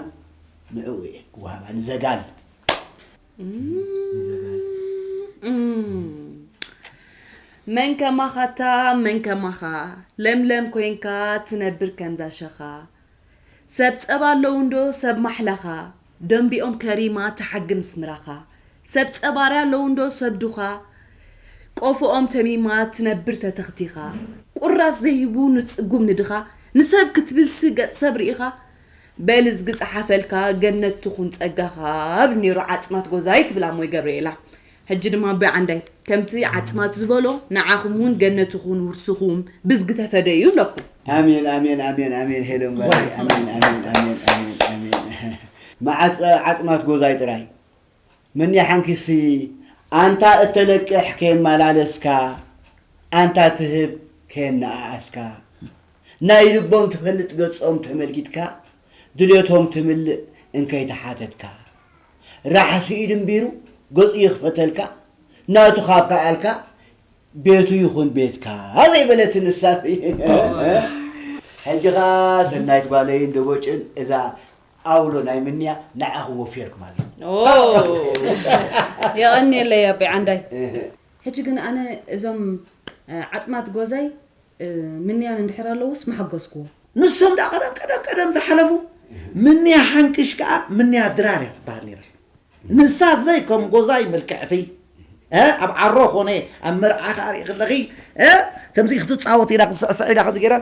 ንዕኡ እየ ክወሃባ፣ ንዘጋል። ንዘጋል። እም። መን ከማኻ ኣታ መን ከማኻ፣ ለምለም ኮይንካ ትነብር ከምዛ ሸኻ። ሰብ ጸባ ኣለዉ እንዶ ሰብ ማሕላኻ፣ ደንቢኦም ከሪማ ትሓግም ስምራኻ። ሰብ ጸባርያ ኣለዉ እንዶ ሰብ ዱኻ፣ ቆፎኦም ተሚማ ትነብር ተተኽቲኻ። ቁራስ ዘይህቡ ንጽጉም ንድኻ፣ ንሰብ ክትብልሲ ገጽ ሰብ ርኢኻ። በል እዝጊ ጸሓፈልካ ገነት ትኹን ጸጋኻ። ብል ነይሩ ዓጽማት ጎዛይ ትብል ኣሞይ ገብርኤላ። ሕጂ ድማ ኣቦይ ዓንዳይ ከምቲ ዓጽማት ዝበሎ ንዓኹም እውን ገነት ይኹን ውርስኹም ብዝጊ ተፈደዩ እብለኩም። ኣሜን ኣሜን ኣሜን ኣሜን ሄለን ጓለይ ኣሜን ኣሜን ኣሜን ኣሜን ኣሜን መዓጽ ዓጽማት ጎዛይ ጥራይ ምንያ ሓንኪሲ ኣንታ እተለቅሕ ከየመላለስካ ኣንታ ትህብ ከየነኣኣስካ ናይ ልቦም ትፈልጥ ገጾም ተመልኪትካ ድሌቶም ትምልእ እንከይተሓተትካ ራሕሲ ኢዱ እምቢሩ ገጹ ይኽፈተልካ ናቱ ካብ ከኣልካ ቤቱ ይኹን ቤትካ ዘይበለት ንሳ ሕጂ ኸኣ ሰናይት ጓለይን ደቦጭን እዛ ኣውሎ ናይ ምንያ ንዓኹም ወፊርኩም ኣሎ የቐንየለይ ኣቢ ዓንዳይ ሕጂ ግን ኣነ እዞም ዓፅማት ጎዛይ ምንያን እንድሕር ኣለውስ ምሓገዝኩዎ። ንሶም ደኣ ቀደም ቀደም ቀደም ዝሓለፉ ምንያ ሓንክሽ ከኣ ምንያ ድራር እያ ትበሃል ነይራ። ንሳ ዘይ ከም ጎዛይ ምልክዕቲ ኣብ ዓሮ ኮነ ኣብ መርዓ ከኣ ርኢ ከለኺ እ? ከምዚ ክትጻወት ኢላ ክትስዕስዕ ኢላ ከምዚ ገይራ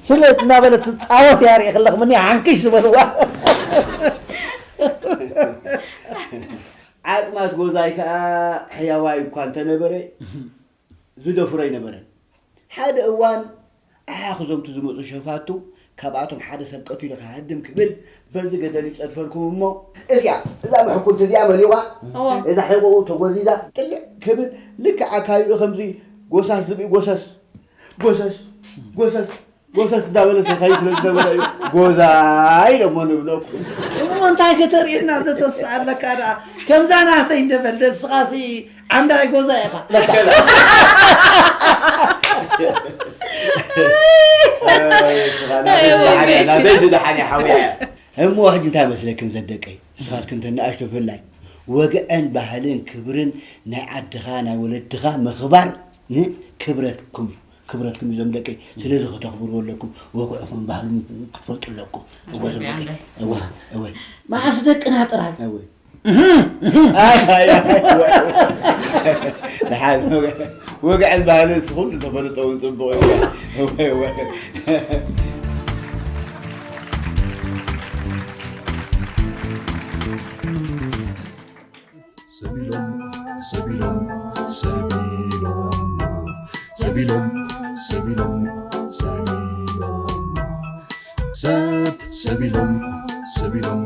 ስለት እናበለት ትጻወት እያ ሪኢ ከለኽ ምኒ ሓንክሽ ዝበልዋ። ዓጽማት ጎዛይ ከኣ ሕያዋይ እኳ እንተነበረ ዝደፍሮ ኣይነበረን። ሓደ እዋን ኣሓ ክዘምቱ ዝመፁ ሸፋቱ ካብኣቶም ሓደ ሰብ ቀቲሉ ክሃድም ክብል በዚ ገደል ይፀድፈልኩም እሞ እዚኣ እዛ ምሕኩምቲ እዚኣ መሊዋ እዋ እዛ ሕቆኡ ተጎዚዛ ጥልዕ ክብል ልክዕ ኣካይኡ ከምዚ ጎሳስ ዝብኢ ጎሰስ ጎሰስ ጎሰስ ጎሰስ እንዳበለ ሰካይ ስለ ዝነበረ እዩ ጎዛይ ደሞ ንብለኩም። እሞ እንታይ ከተርእየና ዘተስኣለካ ደኣ ከምዛ ናተይ እንደበል ደስኻሲ ዓንዳይ ጎዛ ኢኻ። ናተይ ዝደሓን ሓውያ እሞ ሕጂ እንታይ መስለክን ዘደቀይ ንስኻትክን ተናእሽቶ ብፍላይ ወግዕን ባህልን ክብርን ናይ ዓድኻ ናይ ወለድኻ ምኽባር ክብረትኩም እዩ ክብረትኩም እዞም ደቀይ ስለዚ ከተኽብርዎ ኣለኩም ወግዕኹም ባህልኩም ክትፈልጡ ኣለኩም እወ እዞም ደቀይ እወ እወ መዓስ ደቅና ጥራይ እወ ወግዕን ባህልን ንስኹም እንተፈለጠ እውን ፅቡቕ እዩ ሰቢሎም ሰቢሎም ሰቢሎም ሰቢሎም ሰቢሎም ሰቢሎም ሰብ ሰቢሎም ሰቢሎም